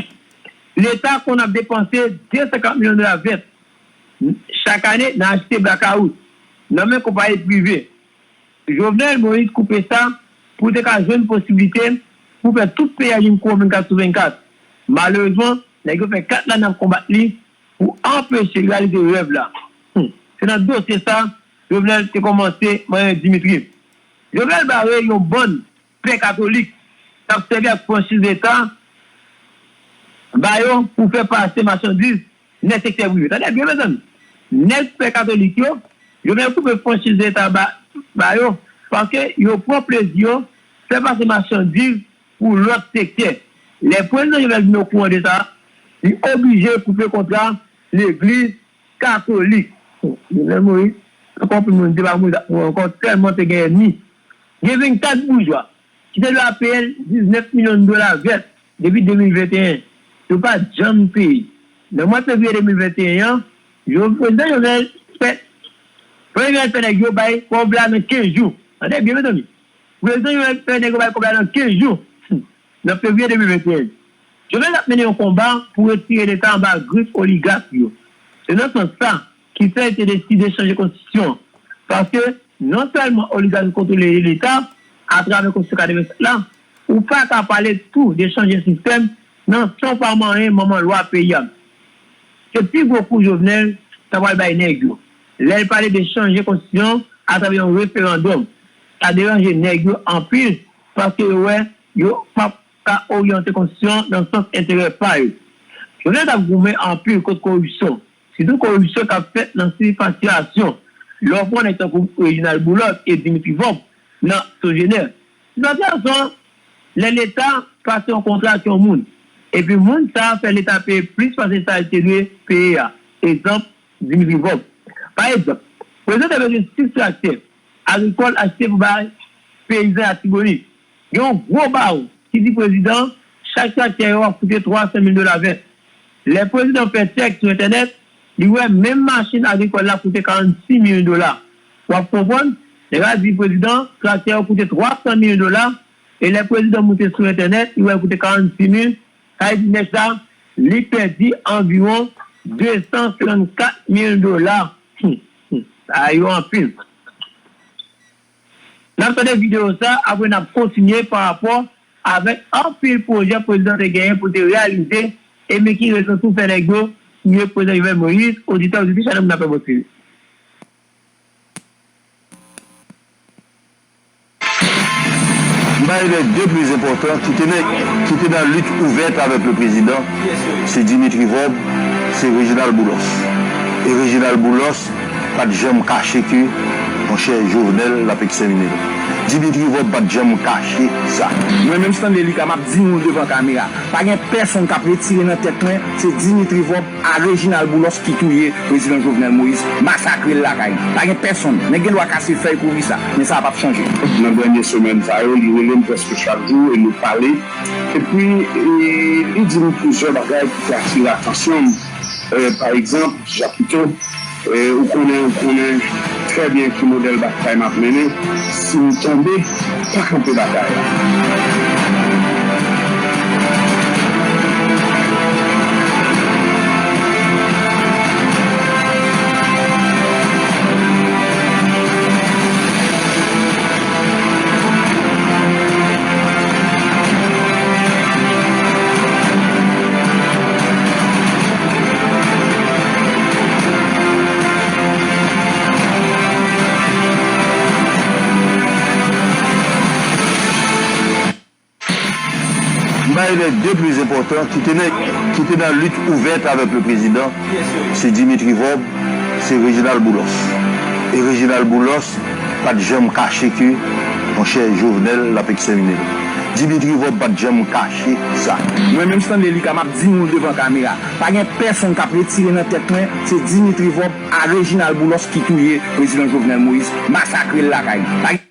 Leta konn ap depanse de san kat milyon dola vèt chak ane nan achte blakawout nan men konpayi prive. Jovenel Moïse koupe sa pou te ka jwenn posiblite pou fè tout peyi a vin kouran vennkat sou vennkat. Malerezman, nèg yo fè kat lane ap konbat li pou anpeche l reyalize rèv la. Hmm. Se nan dosye sa Jovenel te kòmanse manyen Dimitri. Jovenel bare yon bann pè katolik k ap sèvi ak franchiz Leta ba yo pou fè pase machandiz nan sektè prive. Tande byen, mezanmi. Nèg pè katolik yo, Jovenel koupe franchiz Leta ba, ba yo, paske yo pran plezi yo fè pase machandiz pou lòt sektè. Lè prezidan Jovenel vin okouran de sa, li oblije koupe kontra legliz katolik. Jovenel Moïse, ankò anpil moun te pa mouri ankò, tèlman te gen ènmi. Gen vennkat boujwa ki te dwe ap peye l diznèf milyon dola vèt depi de mil venteyen. Yo pa t janm peye. Nan mwa fevriye de mil venteyen an, yo, prezidan Jovenel fè, prezidan Jovenel fè nèg yo bay kòb la nan kenz jou. Tande byen, mezanmi. Prezidan Jovenel fè nèg yo bay kòb la nan kenz jou, nan fevriye de mil venteyen. Jovenel ap mennen yon konba pou retire Leta anba grif oligak yo. Se nan sans sa, ki fè l te deside chanje konstitisyon an. Paske non sèlman oligachi kontwole Leta atravè konstitisyon katrevennsèt la, ou pa ka pale tou de chanje sistèm nan san w pa manyen manman lwa peyi a. Se pi gwo kou Jovenel ta pral bay nèg yo. Lè l pale de chanje konstitisyon atravè yon referandòm, sa deranje nèg yo anpil paske yo wè yo p ap ka oryante konstitisyon an nan sans enterè pa yo. Jovenel t ap goumen anpil kont koripsyon, sitou koripsyon k ap fèt nan sipasyasyon lè w pran nèg tankou Reginald Boulos e Dimitri Vorbe nan Sogener. Sipasyasyon lè Leta pase yon kontra ak yon moun, epi moun sa a fè Leta peye plis pase sa l te dwe peye a. Egzanp, Dimitri Vorbe. Pa egzanp, prezidan te bezwen sis traktè agrikòl achte pou bay peyizan Latibonit. Gen yon gwo bawon ki di prezidan chak traktè yo ap koute twa san mil dola vèt. Lè prezidan fè chèk sou entènèt, li wè menm machin agrikòl la koute karannsis mil dola. W ap konprann? Nèg la di prezidan traktè yo koute twa san mil dola, e lè prezidan moute sou entènèt, li wè l koute karannsis mil, sa vle di nèg sa, li pèdi anviwon de san senkannkat mil dola. Hum, hum, sa yo anpil. N ap tande videyo sa, apre n ap kontinye pa rapò avèk anpil pwojè prezidan te genyen pou l te reyalize, e men ki rezon tou fè nèg yo touye prezidan Jovenel Moïse, oditè, oditris, chanèl Moun Apre Bon Seri. M pale de de plis enpòtan ki te nan, ki te nan lit ouvèt avèk le prezidan, se Dimitri Vorbe, se Reginald Boulos. E Reginald Boulos pa t janm kache ke, monchè, Jovenel l ap ekstèmine l. Dimitri Vorbe pa t janm kache sa. Mwen menm Stanley Lucas, m ap di nou l devan kamera, pa gen pèsonn k ap retire nan tèt mwen, se Dimitri Vorbe a Reginald Boulos ki touye prezidan Jovenel Moïse, masakre l lakay li. Pa gen pèsonn. Nèg gen dwa kase fèy kouvri sa, men sa p ap chanje. Nan dènye semèn sa yo, li rele m prèske chak jou e nou pale. Epi, e, li di m plizyè bagay ki te atire atansyon m. E, pa egzanp, Jakito, e, ou konnen, ou konnen trè byen ki modèl batay m ap mennen. Si m tonbe, pa kanpe batay la. M pale de de plis enpòtan ki te nan, ki te nan lit ouvèt avèk le prezidan, se Dimitri Vorbe, se Reginald Boulos. E Reginald Boulos pa t janm kache ke, monchè, Jovenel l ap ekstèmine l. Dimitri Vorbe pa t janm kache sa. Mwen menm Stanley Lucas, m ap di nou l devan kamera, pa gen pèsonn k ap retire nan tèt mwen, se Dimitri Vorbe a Reginald Boulos ki touye prezidan Jovenel Moïse, masakre l lakay li. Pa gen